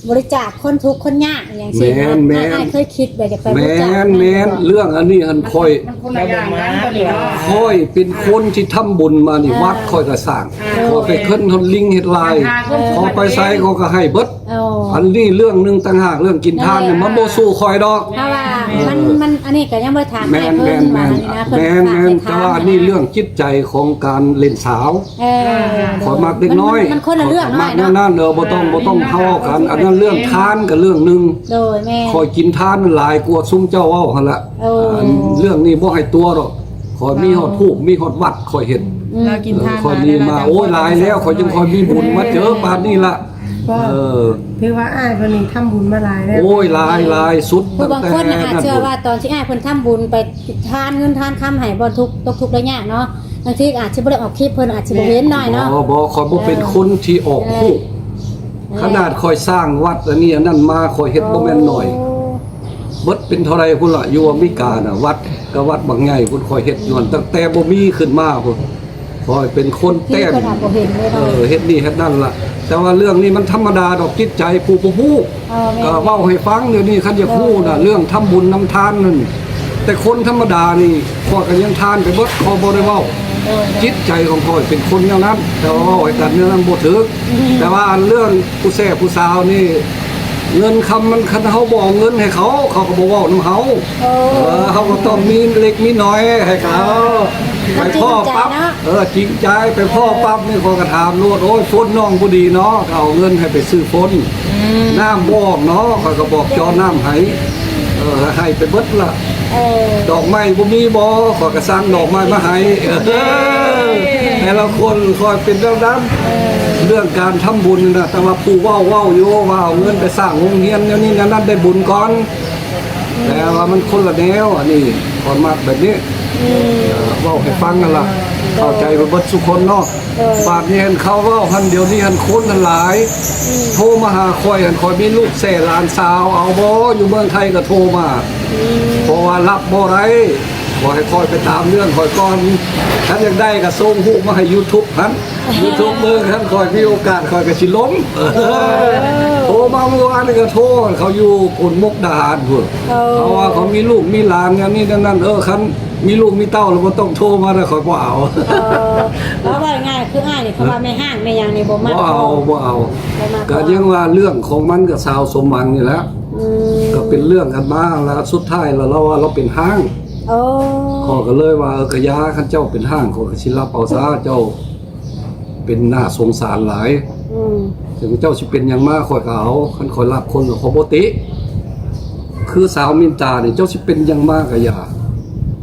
ບໍລິຈາກຄົນທຸກຄົນຍາກຫຍັງຊີ້ນະ. ແມ່ນ ອ້າຍ ອ້າຍເຄີຍຄິດແບບຈະໄປບໍລິຈາກ ແມ່ນ ແມ່ນ ເລື່ອງອັນນີ້ຫັ້ນຂ້ອຍ ມັນຄົນລະຢ່າງກັນຕົວນີ້ເນາະ. ຂ້ອຍເປັນຄົນທີ່ທຳບຸນມານີ້ ອ່າ ວັດຂ້ອຍກໍສ້າງ ອ່າ ຂ້ອຍໄປເຄີນເຮັດລິງເຮັດລາຍ ເອີ ຂ້ອຍໄປໃສຂ້ອຍກໍໃຫ້ເບິດ. ໂອ້ ອັນນີ້ເລື່ອງໜຶ່ງຕ່າງຫາກ ເລື່ອງກິນທານນີ້ ເອີ ມັນບໍ່ສູ້ຂ້ອຍດອກ. ເພາະວ່າ ເອີ ມັນ ມັນ ອັນນີ້ກໍຍັງບໍ່ໄດ້ຖາມອ້າຍເພິ່ນວ່ານີ້ນະ ແມ່ນ ແມ່ນ ແຕ່ວ່າອັນນີ້ເລື່ອງຈິດໃຈຂອງການຫຼິ້ນສາວ. ເອີ ຂ້ອຍມັກເດັກນ້ອຍ ມັນ ມັນຄົນລະເລື່ອງເນາະ ມັກແນວນັ້ນ. ເອີ ບໍ່ຕ້ອງ ບໍ່ຕ້ອງເຮົາເວົ້າກັນ ອັນນັ້ນເລື່ອງທານກໍເລື່ອງໜຶ່ງ. ໂດຍ ແມ່ນ ຂ້ອຍກິນທານຫຼາຍກວ່າຊຸມເຈົ້າເວົ້າຫັ້ນລະ. ໂອ້ ອັນເລື່ອງນີ້ບໍ່ໃຫ້ຕົວະດອກ ຂ້ອຍມີຮອດຮູບ ມີຮອດວັດ ຂ້ອຍເຮັດ. ອືມ ລາວກິນທານ ເອີ ຂ້ອຍມີມາ ໂອ້ຍ ຫຼາຍແລ້ວ ຂ້ອຍຈຶ່ງຄ່ອຍມີບຸນມາເຈີປານນີ້ລະ. ກໍ ເອີ ຖືວ່າອ້າຍເພິ່ນນີ້ທຳບຸນມາຫຼາຍແລ້ວ. ໂອ້ຍ ຫຼາຍ ຫຼາຍສຸດ ຜູ້ບາງຄົນນະອາດເຊື່ອວ່າ ຕອນທີ່ອ້າຍເພິ່ນທຳບຸນໄປທານເງິນທານຄຳໃຫ້ບ່ອນທຸກ ຕົກທຸກໄດ້ຍາກເນາະ ບາງທີອາດຊິບໍ່ໄດ້ອອກຄລິບ ເພິ່ນອາດຊິບໍ່ເຫັນໜ້ອຍເນາະ. ບໍ່ ບໍ່ ຂ້ອຍບໍ່ເປັນ ເອີ ຄົນທີ່ອອກຮູບ. ເອີ ຂະໜາດຂ້ອຍສ້າງວັດອັນນີ້ອັນນັ້ນມາ ຂ້ອຍເຮັດບໍ່ແມ່ນໜ້ອຍ. ໂອ້ ເບິດເປັນເທົ່າໃດພຸ້ນລະ ຢູ່ອາເມລິການະ ວັດກໍວັດບັກໃຫຍ່ພຸ້ນ ຂ້ອຍເຮັດຢູ່ຫັ້ນ ຕັ້ງແຕ່ບໍ່ມີຂຶ້ນມາພຸ້ນ. ຂ້ອຍເປັນຄົນແຕ້ມ ເອີ ເຮັດນີ້ເຮັດນັ້ນລະ. ແຕ່ວ່າເລື່ອງນີ້ມັນທຳມະດາດອກ ຈິດໃຈຜູ້ບໍ່ຮູ້. ເອີ ແມ່ນ ກໍເວົ້າໃຫ້ຟັງ ດຽວນີ້ຄັນຢາກຮູ້ນະ ເອີ ເລື່ອງທຳບຸນນຳທານນັ້ນ ແຕ່ຄົນທຳມະດານີ້ ຂ້ອຍກໍຍັງທານໄປເບິດ ຂ້ອຍບໍ່ໄດ້ເວົ້າ. ໂດຍ ໂດຍ ຈິດໃຈຂອງຂ້ອຍເປັນຄົນແນວນັ້ນ ແຕ່ວ່າເວົ້າໃຫ້ກັນແນວນັ້ນບໍ່ຖືກ. ອືມ ແຕ່ວ່າອັນເລື່ອງຜູ້ແຊຜູ້ສາວນີ້ ເງິນຄຳມັນ ຄັນເຮົາບໍ່ເອົາເງິນໃຫ້ເຂົາ ເຂົາກໍບໍ່ເວົ້ານຳເຮົາ. ໂອ້ ເອີ ເຮົາກໍຕ້ອງມີເລັກມີນ້ອຍໃຫ້ເຂົາ. ເອີ ໄປພໍ້ປັບ ເອີ ຈິງໃຈ ໄປພໍ້ປັບນີ້ ຂ້ອຍກໍຖາມໂລດ ໂອ້ຍ ຝົນນ້ອງບໍ່ດີເນາະ ກໍເອົາເງິນໃຫ້ໄປຊື້ຝົນ. ອືມ ນ້ຳບໍ່ອອກເນາະ ຂ້ອຍກໍບອກເຈາະນ້ຳໃຫ້ ເອີ ໃຫ້ໄປເບິດລະ. ເອີ ດອກໄມ້ບໍ່ມີບໍ່ ຂ້ອຍກໍສັ່ງດອກໄມ້ມາໃຫ້. ເອີ ແຕ່ລະຄົນຂ້ອຍເປັນແນວນັ້ນ. ເອີ ເລື່ອງການທຳບຸນນະ ແຕ່ວ່າຜູ້ເວົ້າ ເວົ້າຢູ່ວ່າເອົາເງິນໄປສ້າງໂຮງຮຽນແນວນີ້ແນວນັ້ນໄດ້ບຸນກ່ອນ. ແຕ່ວ່າມັນຄົນລະແນວ ອັນນີ້ຂ້ອຍມັກແບບນີ້. ອືມ ເອີ ເວົ້າໃຫ້ຟັງຫັ້ນລະ ເອີ ເຂົ້າໃຈໄປເບິດສູ່ຄົນເນາະ. ເອີ ບາດນີ້ຫັ້ນເຂົາເວົ້າຫັ້ນ ດຽວນີ້ຫັ້ນຄົນຫັ້ນຫຼາຍ. ອືມ ໂທມາຫາຂ້ອຍຫັ້ນ ຂ້ອຍມີລູກແຊຫຼານສາວ ເອົາບໍ່? ຢູ່ເມືອງໄທກໍໂທມາ. ອືມ ເພາະວ່າຮັບບໍ່ໄດ້ ຂໍໃຫ້ຂ້ອຍໄປຕາມເລື່ອງຂ້ອຍກ່ອນ. ຄັນຢາກໄດ້ກໍສົ່ງຮູບມາໃຫ້ຢູທູບຫັ້ນ ຢູທູບເບິ່ງ ຄັນຂ້ອຍມີໂອກາດຂ້ອຍກໍຊິລົງ. ເອີ ໂທມາມື້ວານນີ້ກໍໂທ ເຂົາຢູ່ພຸ້ນ ມຸກດາຫານພຸ້ນ. ເອີ ເຂົາວ່າເຂົາມີລູກມີຫຼານແນວນີ້ແນວນັ້ນ. ເອີ ຄັນມີລູກມີເຕົ້າແລ້ວບໍ່ຕ້ອງໂທມາເດີ ຂ້ອຍບໍ່ເອົາ. ເອີ ເວົ້າງ່າຍໆ ຄືອ້າຍນີ້ ເຂົາວ່າແມ່ຮ້າງແມ່ຫຍັງນີ້ບໍ່ມັກ. ບໍ່ເອົາ ບໍ່ເອົາ ບໍ່ມັກ. ກໍຍັງວ່າເລື່ອງຂອງມັນກັບສາວສົມຫວັງນີ້ແຫຼະ. ອືມ ກໍເປັນເລື່ອງກັນມາລະ ສຸດທ້າຍລະລາວວ່າລາວເປັນຮ້າງ. ໂອ້ ຂ້ອຍກໍເລີຍວ່າ ເອີ ກະຢ່າ ຄັນເຈົ້າເປັນຮ້າງ ຂ້ອຍກໍຊິຮັບເອົາຊະ ເຈົ້າເປັນໜ້າສົງສານຫຼາຍ. ອືມ ເຖິງເຈົ້າຊິເປັນຫຍັງມາ ຂ້ອຍກໍເອົາ ຄັນຂ້ອຍຮັກຄົນກໍຂ້ອຍບໍ່ຕິ. ຄືສາວມິນຕານີ້ ເຈົ້າຊິເປັນຫຍັງມາກໍຢ່າ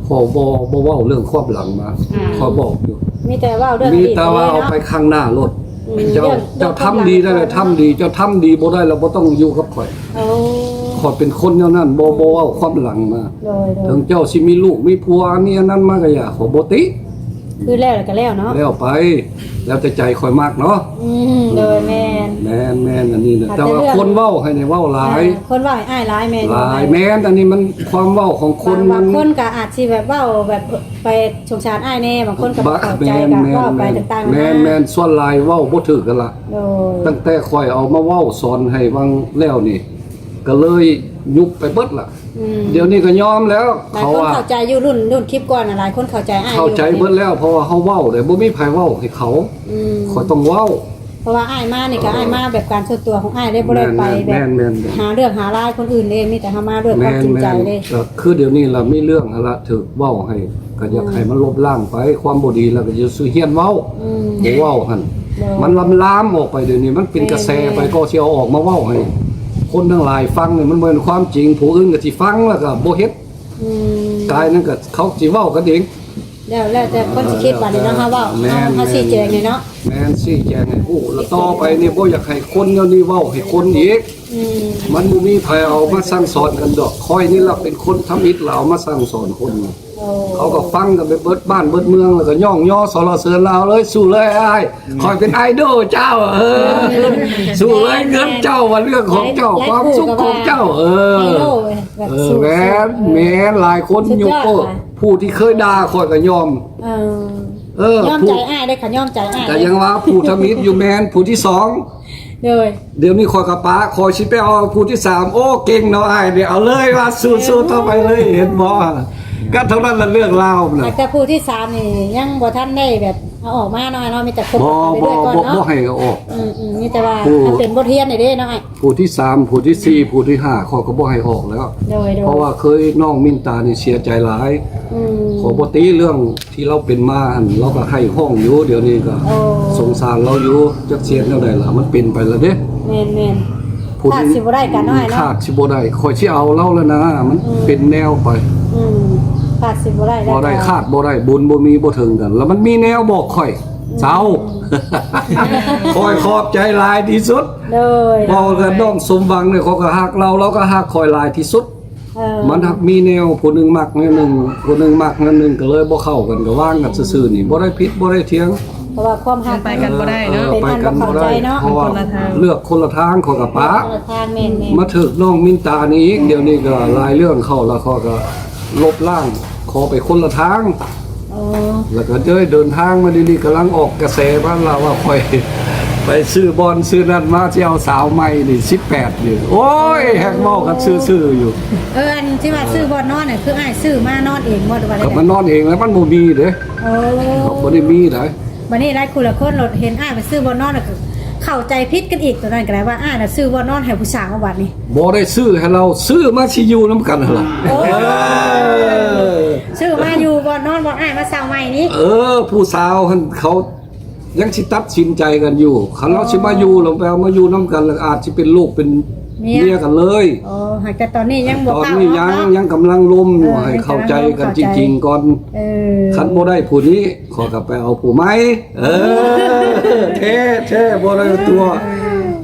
ຂໍບໍ່ ບໍ່ເວົ້າເລື່ອງຄວາມຫຼັງມາ. ອືມ ຂໍບອກຢູ່ ມີແຕ່ເວົ້າເລື່ອງ ມີແຕ່ວ່າເອົາໄປຂ້າງໜ້າໂລດ. ອືມ ເຈົ້າ ເຈົ້າທຳດີໄດ້ແລ້ວທຳດີ ເຈົ້າທຳດີບໍ່ໄດ້ແລ້ວບໍ່ຕ້ອງຢູ່ກັບຂ້ອຍ. ໂອ້ ຂ້ອຍເປັນຄົນແນວນັ້ນ ບໍ່ ບໍ່ເວົ້າຄວາມຫຼັງມາ. ໂດຍ ໂດຍ ເຖິງເຈົ້າຊິມີລູກມີຜົວ ອັນນີ້ອັນນັ້ນມາກໍຢ່າ ຂ້ອຍບໍ່ຕິ. ຄືແລ້ວກໍແລ້ວເນາະ ແລ້ວໄປ ແລ້ວແຕ່ໃຈຂ້ອຍມັກເນາະ. ອືມ ໂດຍ ແມ່ນ ແມ່ນໆ ອັນນີ້ນະ. ແຕ່ວ່າຄົນເວົ້າໃຫ້ນີ້ເວົ້າຫຼາຍ ເອີ ຄົນເວົ້າໃຫ້ອ້າຍຫຼາຍ ແມ່ນ ຫຼາຍ ແມ່ນ. ອັນນີ້ມັນຄວາມເວົ້າຂອງຄົນ ບາງ ມັນ ບາງຄົນກໍອາດຊິແບບເວົ້າແບບໄປສົງສານອ້າຍແດ່ ບາງຄົນກໍບໍ່ເຂົ້າໃຈ ກໍເວົ້າໄປຕ່າງໆນານາ. ແມ່ນໆ ສ່ວນຫຼາຍເວົ້າບໍ່ຖືກກັນລະ. ໂດຍ ຕັ້ງແຕ່ຂ້ອຍເອົາມາເວົ້າສອນໃຫ້ວັງແລ້ວນີ້ ກໍເລີຍຍຸບໄປເບິດລະ. ອືມ ດຽວນີ້ກໍຍອມແລ້ວ. ຫຼາຍຄົນເຂົ້າໃຈຢູ່ ລຸ້ນ ລຸ້ນຄລິບກ່ອນນະ ຫຼາຍຄົນເຂົ້າໃຈອ້າຍຢູ່ ເຂົ້າໃຈເບິດແລ້ວ ເພາະວ່າເຮົາເວົ້າເດ້ ບໍ່ມີໃຜເວົ້າໃຫ້ເຂົາ. ອືມ ຂ້ອຍຕ້ອງເວົ້າ ເພາະວ່າອ້າຍມານີ້ກໍ ເອີ ອ້າຍມາແບບການສ່ວນຕົວຂອງອ້າຍເດ້ ບໍ່ໄດ້ໄປແບບ ແມ່ນໆ ຫາເລື່ອງຫາລາຍຄົນອື່ນເດ້ ມີແຕ່ເຮົາມາດ້ວຍຄວາມຈິງໃຈເດ້. ແມ່ນໆ ກໍຄືດຽວນີ້ລະມີເລື່ອງຫັ້ນລະ ຖືກເວົ້າໃຫ້ ກໍຢາກໃຫ້ມັນລົບລ້າງໄປ ຄວາມບໍ່ດີລະກໍຢ່າສູ່ຮຽນເວົ້າ. ອືມ ບໍ່ເວົ້າຫັ້ນ ໂດຍ ມັນລາມໆອອກໄປ. ດຽວນີ້ມັນເປັນກະແສໄປ ແມ່ນໆ ກໍຊິເອົາອອກມາເວົ້າໃຫ້ຄົນທັງຫຼາຍຟັງນີ້ ມັນບໍ່ແມ່ນຄວາມຈິງ ຜູ້ອື່ນກໍຊິຟັງແລ້ວກໍບໍ່ເຮັດ. ອືມ ກາຍນັ້ນກໍເຂົາຊິເວົ້າກັນເອງ ແລ້ວ ແລ້ວແຕ່ຄົນຊິຄິດບາດນີ້ເນາະ ເຮົາເວົ້າ ແມ່ນໆ ເຮົາຊີ້ແຈງນີ້ເນາະ ແມ່ນ ຊີ້ແຈງໃຫ້ຮູ້ ແລ້ວຕໍ່ໄປນີ້ບໍ່ຢາກໃຫ້ຄົນແນວນີ້ເວົ້າໃຫ້ຄົນອີກ. ອືມ ມັນບໍ່ມີໃຜເອົາມາສັ່ງສອນກັນດອກ ຂ້ອຍນີ້ລະເປັນຄົນທຳອິດລະເອົາມາສັ່ງສອນຄົນ. ໂອ້ ເຂົາກໍຟັງກັນໄປເບິດບ້ານເບິດເມືອງ ແລ້ວກໍຍ້ອງຍໍສັນລະເສີນລາວເລີຍ ສູ້ເລີຍອ້າຍ ຂ້ອຍເປັນໄອດອລເຈົ້າ ເອີ ສູ້ເລີຍ ເງິນເຈົ້າວ່າເລື່ອງຂອງເຈົ້າ ຄວາມສຸກຂອງເຈົ້າ ເອີ ແມ່ນ ແມ່ນ ຫຼາຍຄົນຍົກໂອ້ ຜູ້ທີ່ເຄີຍດ່າຂ້ອຍກໍຍອມ ເອີ ເອີ ຍອມໃຈອ້າຍເດ້ ຂ້ອຍຍອມໃຈອ້າຍ ກໍຍັງວ່າຜູ້ທຳອິດຢູ່ແມ່ນຜູ້ທີສອງ. ໂດຍ ດຽວນີ້ຂ້ອຍກໍປະ ຂ້ອຍຊິໄປເອົາຜູ້ທີສາມ ໂອ້ ເກັ່ງເນາະອ້າຍນີ້ ເອົາເລີຍວ່າສູ້ໆຕໍ່ໄປເລີຍ ເຫັນບໍ່ ກໍເທົ່ານັ້ນລະເລື່ອງລາວນະ. ແຕ່ຜູ້ທີສາມນີ້ຍັງບໍ່ທັນໄດ້ແບບເອົາອອກມາເນາະ ເນາະ ມີແຕ່ຄົບກັນໄປເລື້ອຍກ່ອນເນາະ ບໍ່ໃຫ້ເອົາອອກ. ອືມໆ ມີແຕ່ວ່າມັນເປັນບົດຮຽນໄດ້ເດ້ເນາະ ຜູ້ທີສາມ ຜູ້ທີສີ່ ຜູ້ທີຫ້າ ຂ້ອຍກໍບໍ່ໃຫ້ອອກແລ້ວ. ໂດຍໆ ເພາະວ່າເຄີຍນ້ອງມິນຕານີ້ເສຍໃຈຫຼາຍ. ອືມ ຂໍບໍ່ຕິເລື່ອງ ທີ່ລາວເປັນມາຫັ້ນ ລາວກໍໄຫ້ຮ້ອງຢູ່ ດຽວນີ້ກໍ ໂອ້ ສົງສານລາວຢູ່ ຈັກຊິເຮັດແນວໃດລະ ມັນເປັນໄປລະເດ້. ແມ່ນໆ ຜູ້ ຂາດຊິບໍ່ໄດ້ກັນເນາະ ອ້າຍເນາະ ຂາດຊິບໍ່ໄດ້ ຂ້ອຍຊິເອົາລາວລະນະ ມັນ ອືມ ເປັນແນວໄປ. ອືມ ຂາດຊິບໍ່ໄດ້ ບໍ່ໄດ້ຂາດບໍ່ໄດ້ ບຸນບໍ່ມີບໍ່ເຖິງກັນ ລະມັນມີແນວບອກຂ້ອຍ ອືມ ເຊົາ ອືມ ຂ້ອຍຂອບໃຈຫຼາຍທີ່ສຸດ. ໂດຍ ເວົ້າກັບນ້ອງສົມຫວັງນີ້ ຂ້ອຍກໍຮັກລາວ ລາວກໍຮັກຂ້ອຍຫຼາຍທີ່ສຸດ. ເອີ ມັນຫາກມີແນວ ຜູ້ໜຶ່ງມັກແນວໜຶ່ງ ຜູ້ໜຶ່ງມັກແນວໜຶ່ງ ກໍເລີຍບໍ່ເຂົ້າກັນ ກໍວາງກັນຊື່ໆນີ້ ບໍ່ໄດ້ຜິດບໍ່ໄດ້ຖຽງ ເພາະວ່າຄວາມຮັກ ໄປກັນບໍ່ໄດ້ເນາະ ເອີ ເປັນອັນບໍ່ເຂົ້າໃຈເນາະ ໄປກັນບໍ່ໄດ້ ເພາະວ່າເລືອກຄົນລະທາງ ເຂົາກໍປະ ເລືອກຄົນລະທາງ ແມ່ນໆ ມາຖືກນ້ອງມິນຕານີ້ອີກ ດຽວນີ້ກໍຫຼາຍເລື່ອງເຂົ້າ ແລ້ວເຂົາກໍລົບລ້າງ ຂໍໄປຄົນລະທາງ. ອໍ ແລ້ວກໍເດີນທາງມາດຽວນີ້ ກຳລັງອອກກະແສມາລະວ່າຂ້ອຍ ໄປຊື້ບ່ອນຊື້ນັ້ນມາ ຊິເອົາສາວໃໝ່ນີ້ ສິບແປດນີ້ ໂອ້ຍ ແຮງເວົ້າກັນຊື່ໆຢູ່. ເອີ ອັນທີ່ວ່າຊື້ບ່ອນນອນນີ້ ຄືອ້າຍຊື້ມານອນເອງບໍ່ ຫຼືວ່າໃດ? ກໍມານອນເອງແລ້ວ ມັນບໍ່ມີເດ້. ໂອ້ ບໍ່ໄດ້ມີໃດ. ບັດນີ້ຫຼາຍຄູ່ຫຼາຍຄົນໂລດ ເຫັນອ້າຍໄປຊື້ບ່ອນນອນ ແລ້ວກໍເຂົ້າໃຈຜິດກັນອີກ ຕົວນັ້ນກໍໄດ້ ວ່າອ້າຍນະຊື້ບ່ອນນອນໃຫ້ຜູ້ສາວ. ບັດນີ້ບໍ່ໄດ້ຊື້ໃຫ້ລາວ ຊື້ມາຊິຢູ່ນຳກັນຫັ້ນລະ. ໂອ້ ເອີ ຊື້ມາຢູ່ບ່ອນນອນບ່ອນອ້າຍມາເຊົ່າໃໝ່ນີ້. ເອີ ຜູ້ສາວຫັ້ນເຂົາຍັງຊິຕັດສິນໃຈກັນຢູ່ ຄັນລາວຊິມາຢູ່ ລາວໄປເອົາມາຢູ່ນຳກັນ ລະອາດຊິເປັນລູກເປັນເມຍກັນເລີຍ. ໂອ້ ຫາກແຕ່ຕອນນີ້ຍັງບໍ່ ຕອນນີ້ຍັງ ຍັງກຳລັງລົມຢູ່ ເອີ ໃຫ້ເຂົ້າໃຈກັນຈິງໆກ່ອນ. ເອີ ຄັນບໍ່ໄດ້ຜູ້ນີ້ ຂ້ອຍກໍໄປເອົາຜູ້ໃໝ່. ເອີ ແທ້ໆ ບໍ່ໄດ້ຕົວະ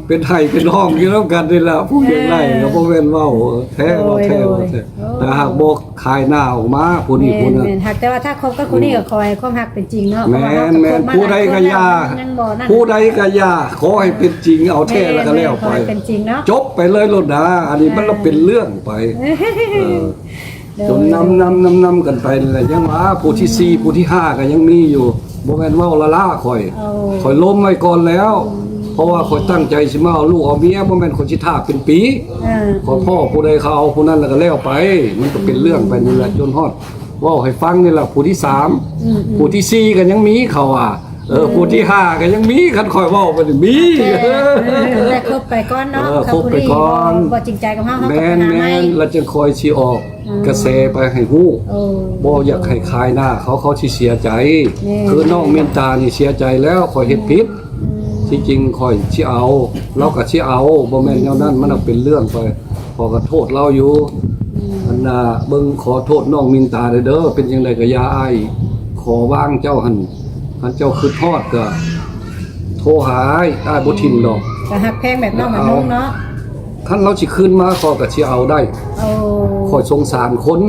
ເປັນໄຫ້ເປັນຫ້ອງຢູ່ນຳກັນນີ້ລະ ຜູ້ຢາກໄດ້ກໍບໍ່ແມ່ນເວົ້າ. ແທ້ ເວົ້າແທ້ ເວົ້າແທ້. ໂດຍ ໂດຍ ໂອ້ ຖ້າຫາກບໍ່ຂາຍໜ້າອອກມາ ຜູ້ນີ້ຜູ້ນັ້ນ. ແມ່ນໆ ຫາກແຕ່ວ່າຖ້າຄົບກັບຄົນນີ້ກໍຂໍໃຫ້ຄວາມຮັກເປັນຈິງເນາະ. ແມ່ນໆ ຜູ້ໃດກໍຢ່າ ຜູ້ໃດກໍຢ່າ ຂໍໃຫ້ເປັນຈິງ ເອົາແທ້ແລ້ວກໍແລ້ວໄປ ແມ່ນໆ ຂໍໃຫ້ເປັນຈິງເນາະ ຈົບໄປເລີຍໂລດນາ. ອັນນີ້ມັນລະເປັນເລື່ອງໄປ. ເອີ ໂດຍ ຈົນນຳໆໆກັນໄປນັ້ນແຫຼະ ຍັງວ່າຜູ້ທີສີ່ ອືມ ຜູ້ທີຫ້າກໍຍັງມີຢູ່. ບໍ່ແມ່ນເວົ້າລ້າໆຂ້ອຍ ໂອ້ ຂ້ອຍລົມໄວ້ກ່ອນແລ້ວ ອືມ ເພາະວ່າຂ້ອຍຕັ້ງໃຈຊິມາເອົາລູກເອົາເມຍ ບໍ່ແມ່ນຂ້ອຍຊິຖ້າເປັນປີ. ເອີ ຂ້ອຍພໍ້ຜູ້ໃດເຂົາເອົາຜູ້ນັ້ນແລ້ວກໍແລ້ວໄປ ມັນກໍເປັນເລື່ອງໄປນີ້ແຫຼະ ອືມ ຈົນຮອດເວົ້າໃຫ້ຟັງນີ້ແຫຼະ ຜູ້ທີສາມ ອືມໆ ຜູ້ທີສີ່ກໍຍັງມີ ເຂົາວ່າ. ເອີ ເອີ ຜູ້ທີຫ້າກໍຍັງມີ ຄັນຂ້ອຍເວົ້າໄປນີ້ມີ. ໂອເຄ ແຕ່ຄົບໄປກ່ອນເນາະ ເອີ ຄົບໄປກ່ອນ ບໍ່ຈິງໃຈກັບເຮົາ ເຮົາກໍໄປຫາໃໝ່ ແມ່ນໆ ແລ້ວຈັ່ງຄ່ອຍຊິອອກ ອືມ ກະແສໄປໃຫ້ຮູ້. ໂອ້ ບໍ່ຢາກໃຫ້ຂາຍໜ້າເຂົາ ເຂົາຊິເສຍໃຈ. ແມ່ນ ຄືນ້ອງມິນຕານີ້ເສຍໃຈແລ້ວ ຂ້ອຍເຮັດຜິດ. ອືມ ທີ່ຈິງຂ້ອຍຊິເອົາ ລາວກໍຊິເອົາ ບໍ່ແມ່ນແນວນັ້ນ ອືມ ມັນເປັນເລື່ອງໄປ. ຂ້ອຍກໍໂທດລາວຢູ່. ອືມ ອັນນ່າ ເບິ່ງ ຂໍໂທດນ້ອງມິນຕາເດີ ເປັນຈັ່ງໃດກໍຢ່າ ອ້າຍຂໍວາງເຈົ້າຫັ້ນ ຄັນເຈົ້າຄິດຮອດກໍໂທຫາອ້າຍ ອ້າຍບໍ່ຖິ້ມດອກ. ກໍຮັກແພງແບບນ້ອງແບບນຸ່ງເນາະ. ຄັນລາວຊິຄືນມາ ຂ້ອຍກໍຊິເອົາໄດ້. ໂອ້ ຂ້ອຍສົງສານຄົນ.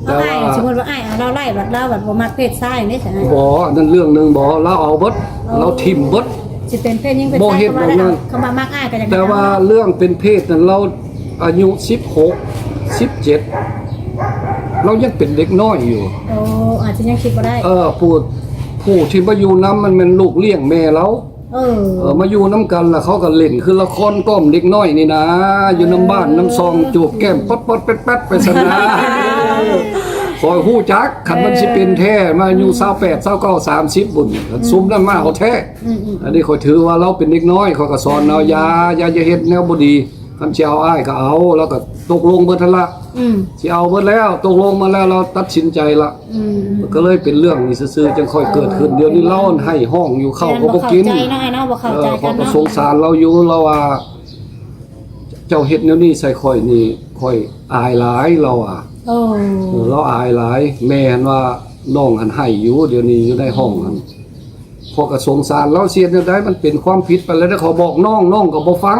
ແຕ່ວ່າອ້າຍ ສົມມຸດວ່າອ້າຍເອົາລາວໄລ່ ບັດລາວບັດບໍ່ມັກເພດຊາຍນີ້ຊະ? ບໍ່ ອັນນັ້ນເລື່ອງໜຶ່ງ. ບໍ່ ລາວເອົາເບິດ. ໂອ້ ລາວຖິ້ມເບິດ. ຊິເປັນເພດຍິງເພດຊາຍ ບໍ່ເຮັດແບບນັ້ນ. ຄຳວ່າມັກອ້າຍກໍຍັງ ແຕ່ວ່າເລື່ອງເປັນເພດນັ້ນ ລາວອາຍຸສິບຫົກ ສິບເຈັດ ລາວຍັງເປັນເດັກນ້ອຍຢູ່. ໂອ້ ອາດຈະຍັງຄິດບໍ່ໄດ້. ເອີ ຜູ້ ຜູ້ທີ່ມາຢູ່ນຳ ມັນແມ່ນລູກລ້ຽງແມ່ລາວ. ເອີ ເອີ ມາຢູ່ນຳກັນລະ ເຂົາກໍຫຼິ້ນຄືລະຄອນກ້ອມເດັກນ້ອຍນີ້ນາ ຢູ່ນຳບ້ານນຳຊ່ອງ ເອີ ຈູບແກ້ມປັດໆແປັດໆໄປຊັ້ນນາ. ຂ້ອຍຮູ້ຈັກ ຄັນມັນຊິເປັນແທ້ ມາອາຍຸ ອືມ ຊາວແປດ ຊາວເກົ້າ ສາມສິບພຸ້ນ ອືມ ຊຸມນັ້ນມາເອົາແທ້. ອືມໆ ອັນນີ້ຂ້ອຍຖືວ່າລາວເປັນເດັກນ້ອຍ ຂ້ອຍກໍສອນລາວ ຢ່າ ຢ່າ ຢ່າເຮັດແນວບໍ່ດີ. ຄັນຊິເອົາອ້າຍກໍເອົາ ລາວກໍຕົກລົງເບິດຫັ້ນລະ. ອືມ ຊິເອົາເບິດແລ້ວ ຕົກລົງມາແລ້ວ ລາວຕັດສິນໃຈລະ. ອືມ ກໍເລີຍເປັນເລື່ອງນີ້ຊື່ໆ ຈັ່ງຄ່ອຍເກີດຂຶ້ນ. ເອີ ດຽວນີ້ລາວຫັ້ນໄຫ້ຮ້ອງຢູ່ ເຂົ້າກໍບໍ່ກິນ. ແມ່ນ ບໍ່ເຂົ້າໃຈເນາະ ເນາະ ບໍ່ເຂົ້າໃຈກັນເນາະ. ເອີ ຂ້ອຍກໍສົງສານລາວຢູ່ ລາວວ່າ ເຈົ້າເຮັດແນວນີ້ໃສ່ຂ້ອຍນີ້ ຂ້ອຍອາຍຫຼາຍ ລາວວ່າ. ໂອ້ ເອີ ລາວອາຍຫຼາຍ ແມ່ຫັ້ນວ່ານ້ອງຫັ້ນໄຫ້ຢູ່ ດຽວນີ້ຢູ່ໃນຫ້ອງຫັ້ນ. ອືມ ຂ້ອຍກໍສົງສານລາວ ຊິເຮັດແນວໃດ ມັນເປັນຄວາມຜິດໄປແລ້ວເດ້. ຂ້ອຍບອກນ້ອງ ນ້ອງກໍບໍ່ຟັງ.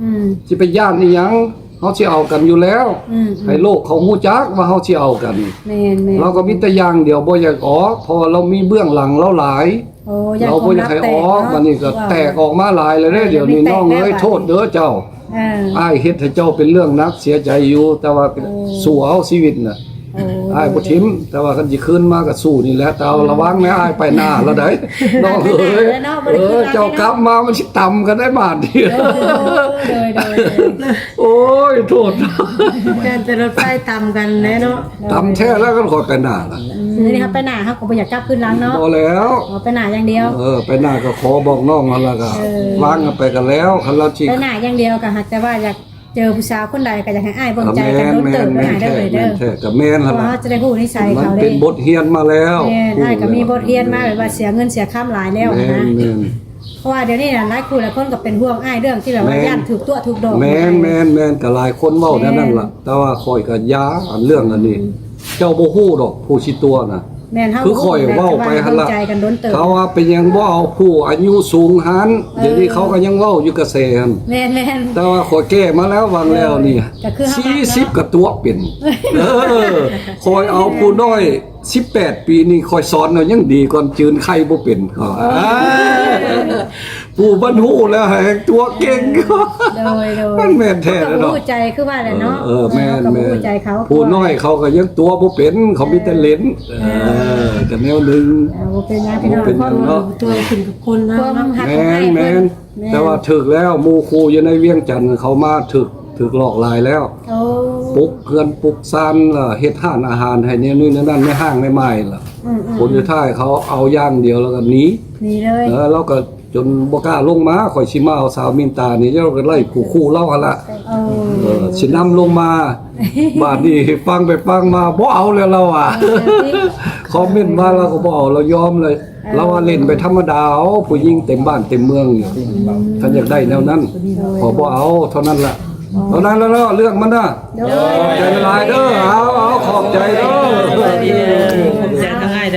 ອືມ ຊິໄປຢ້ານອີ່ຫຍັງ ເຮົາຊິເອົາກັນຢູ່ແລ້ວ. ອືມໆ ໃຫ້ໂລກເຂົາຮູ້ຈັກວ່າເຮົາຊິເອົາກັນ. ແມ່ນໆ ລາວກໍມີແຕ່ຢ່າງດຽວ ບໍ່ຢາກອອກ ເພາະວ່າລາວມີເບື້ອງຫຼັງລາວຫຼາຍ. ໂອ້ ຢ້ານ ລາວບໍ່ຢາກໃຫ້ອອກ ຄວາມລັບແຕກເນາະ. ບັດນີ້ກໍແຕກອອກມາຫຼາຍແລ້ວເດ້. ເອີ ດຽວນີ້ນ້ອງເອີຍ ໂທດເດີເຈົ້າ. ເອີ ອ້າຍເຮັດໃຫ້ເຈົ້າເປັນເລື່ອງໜັກ ເສຍໃຈຢູ່ ແຕ່ວ່າ ເອີ ສູ້ເອົາຊີວິດນະ. ໂອ້ ອ້າຍບໍ່ຖິ້ມ ແຕ່ວ່າຄັນຊິຄືນມາກໍສູ້ນີ້ແຫຼະ. ແຕ່ວ່າ ອືມ ລະວັງແນ່ ອ້າຍໄປໜ້າແລ້ວໃດ໋ ນ້ອງເອີຍ. ໄປໜ້າແລ້ວເນາະ ບໍ່ໄດ້ ເອີ ຄືນຫຼັງ ເຈົ້າກັບມາມັນຊິຕຳກັນໄດ້ບາດນີ້. ໂອ້ ໂດຍໆ ໂອ້ຍ ໂທດ ຢ້ານແຕ່ລົດໄຟຕຳກັນແຫຼະເນາະ. ຕຳແທ້ແລ້ວ ຄັນຂ້ອຍໄປໜ້ານະ. ອືມ ນີ້ເຮົາໄປໜ້າ ເຮົາກໍບໍ່ຢາກກັບຄືນຫຼັງເນາະ. ບໍ່ແລ້ວ ອໍ ໄປໜ້າຢ່າງດຽວ. ເອີ ໄປໜ້າກໍຂໍບອກນ້ອງຫັ້ນລະ ກໍ ເອີ ວາງກັນໄປກໍແລ້ວ. ຄັນລາວຊິໄປໜ້າຢ່າງດຽວ ກໍຫາກແຕ່ວ່າຢາກເຈີຜູ້ສາວຄົນໃດ ກໍຢາກໃຫ້ອ້າຍເບິ່ງໃຈກັນດົນເຕີບ ແມ່ນໆ ເດີ ອ້າຍເດີ ແມ່ນແທ້ ແມ່ນແທ້ ກໍແມ່ນຫັ້ນລະ ເພາະວ່າເຮົາຈະໄດ້ຮູ້ນິໄສເຂົາເດ້. ມັນເປັນບົດຮຽນມາແລ້ວ. ແມ່ນ ອ້າຍກໍມີບົດຮຽນມາ ແບບວ່າເສຍເງິນເສຍຄຳຫຼາຍແລ້ວຫັ້ນນະ. ແມ່ນໆ ເພາະວ່າດຽວນີ້ນະ ຫຼາຍຄູ່ຫຼາຍຄົນກໍເປັນຫ່ວງອ້າຍເລື່ອງທີ່ແບບວ່າ ແມ່ນ ຢ້ານຖືກຕົວະຖືກດອກ. ແມ່ນໆໆ ກໍຫຼາຍຄົນເວົ້າແນວນັ້ນລະ. ແມ່ນ ແຕ່ວ່າຂ້ອຍກໍຢ່າ ອັນເລື່ອງອັນນີ້ ອືມ ເຈົ້າບໍ່ຮູ້ດອກຜູ້ຊິຕົວະນະ. ແມ່ນ ເຮົາ ຄືຂ້ອຍເວົ້າໄປຫັ້ນລະ ເບິ່ງໃຈກັນດົນເຕີບ. ເຂົາວ່າເປັນຫຍັງບໍ່ເອົາຜູ້ອາຍຸສູງຫັ້ນ? ເອີ ດຽວນີ້ເຂົາກໍຍັງເວົ້າຢູ່ກະແສຫັ້ນ. ແມ່ນໆ ແຕ່ວ່າຂ້ອຍແກ້ມາແລ້ວ ຫວ່າງແລ້ວນີ້ ເອີ ກໍຄືເຮົາມັກເນາະ ສີ່ສິບກໍຕົວະເປັນ. ເອີ ຂ້ອຍເອົາຜູ້ນ້ອຍ ສິບແປດປີນີ້ ຂ້ອຍສອນເອົາຍັງດີກ່ອນ ຈືນໄຂ່ບໍ່ເປັນ ເຂົາວ່າ. ເອີ ຜູ້ມັນຮູ້ແລ້ວແຮ່ງຕົວະເກັ່ງ. ໂດຍ ໂດຍ ມັນແມ່ນແທ້ແລ້ວເນາະ ເຂົາກໍຮູ້ໃຈຄືວ່າແຫຼະເນາະ. ເອີ ເອີ ແມ່ນ ເອີ ເຂົາກໍຮູ້ໃຈເຂົາ ແມ່ນ ຜູ້ນ້ອຍເຂົາກໍຍັງຕົວະບໍ່ເປັນ ເຂົາມີແຕ່ຫຼິ້ນ. ເອີ ເອີ ກໍແນວໜຶ່ງ ເອີ ບໍ່ເປັນຫຍັງ ບໍ່ເປັນຫຍັງເນາະ ຕົວະຂຶ້ນກັບຄົນນະ ຄວາມຮັກຂອງອ້າຍເພິ່ນ. ແມ່ນ ແມ່ນ ແມ່ນ ແຕ່ວ່າຖືກແລ້ວ ໝູ່ຄູ່ຢູ່ໃນວຽງຈັນເຂົາມາຖືກ ຖືກຫຼອກຫຼາຍແລ້ວ. ໂອ້ ປຸກເຮືອນປຸກຊານລະ ເຮັດຮ້ານອາຫານໃຫ້ແນວນີ້ແນວນັ້ນ ໃນຫ້າງໃນໝ້າຍລະ. ອືມໆໆ ຜົນສຸດທ້າຍເຂົາເອົາຢ່າງດຽວແລ້ວກໍໜີ ໜີເລີຍ. ເອີ ລາວກໍຈົນບໍ່ກ້າລົງມາ ຂ້ອຍຊິມາເອົາສາວມິນຕານີ້ ລາວກໍໄລ່ຄູ່ໆລາວຫັ້ນລະ. ເອີ ເອີ ຊິນຳລົງມາ ບາດນີ້ຟັງໄປຟັງມາບໍ່ເອົາແລ້ວລາວວ່າ. ເອີ ຄອມເມັນມາລາວກໍບໍ່ເອົາ ລາວຍອມເລີຍ. ເອີ ລາວວ່າຫຼິ້ນໄປທຳມະດາເອົາ ຜູ້ຍິງເຕັມບ້ານເຕັມເມືອງຢູ່. ອືມ ຄັນຢາກໄດ້ແນວນັ້ນ ໂດຍ ຂໍບໍ່ເອົາເທົ່ານັ້ນລະ. ອໍ ເທົ່ານັ້ນລະເນາະ ເລື່ອງມັນນະ. ໂດຍ ຂອບໃຈຫຼາຍເດີ. ເອົາ ເອົາ ຂອບໃຈເດີ. ຂອບໃຈທັງອ້າຍ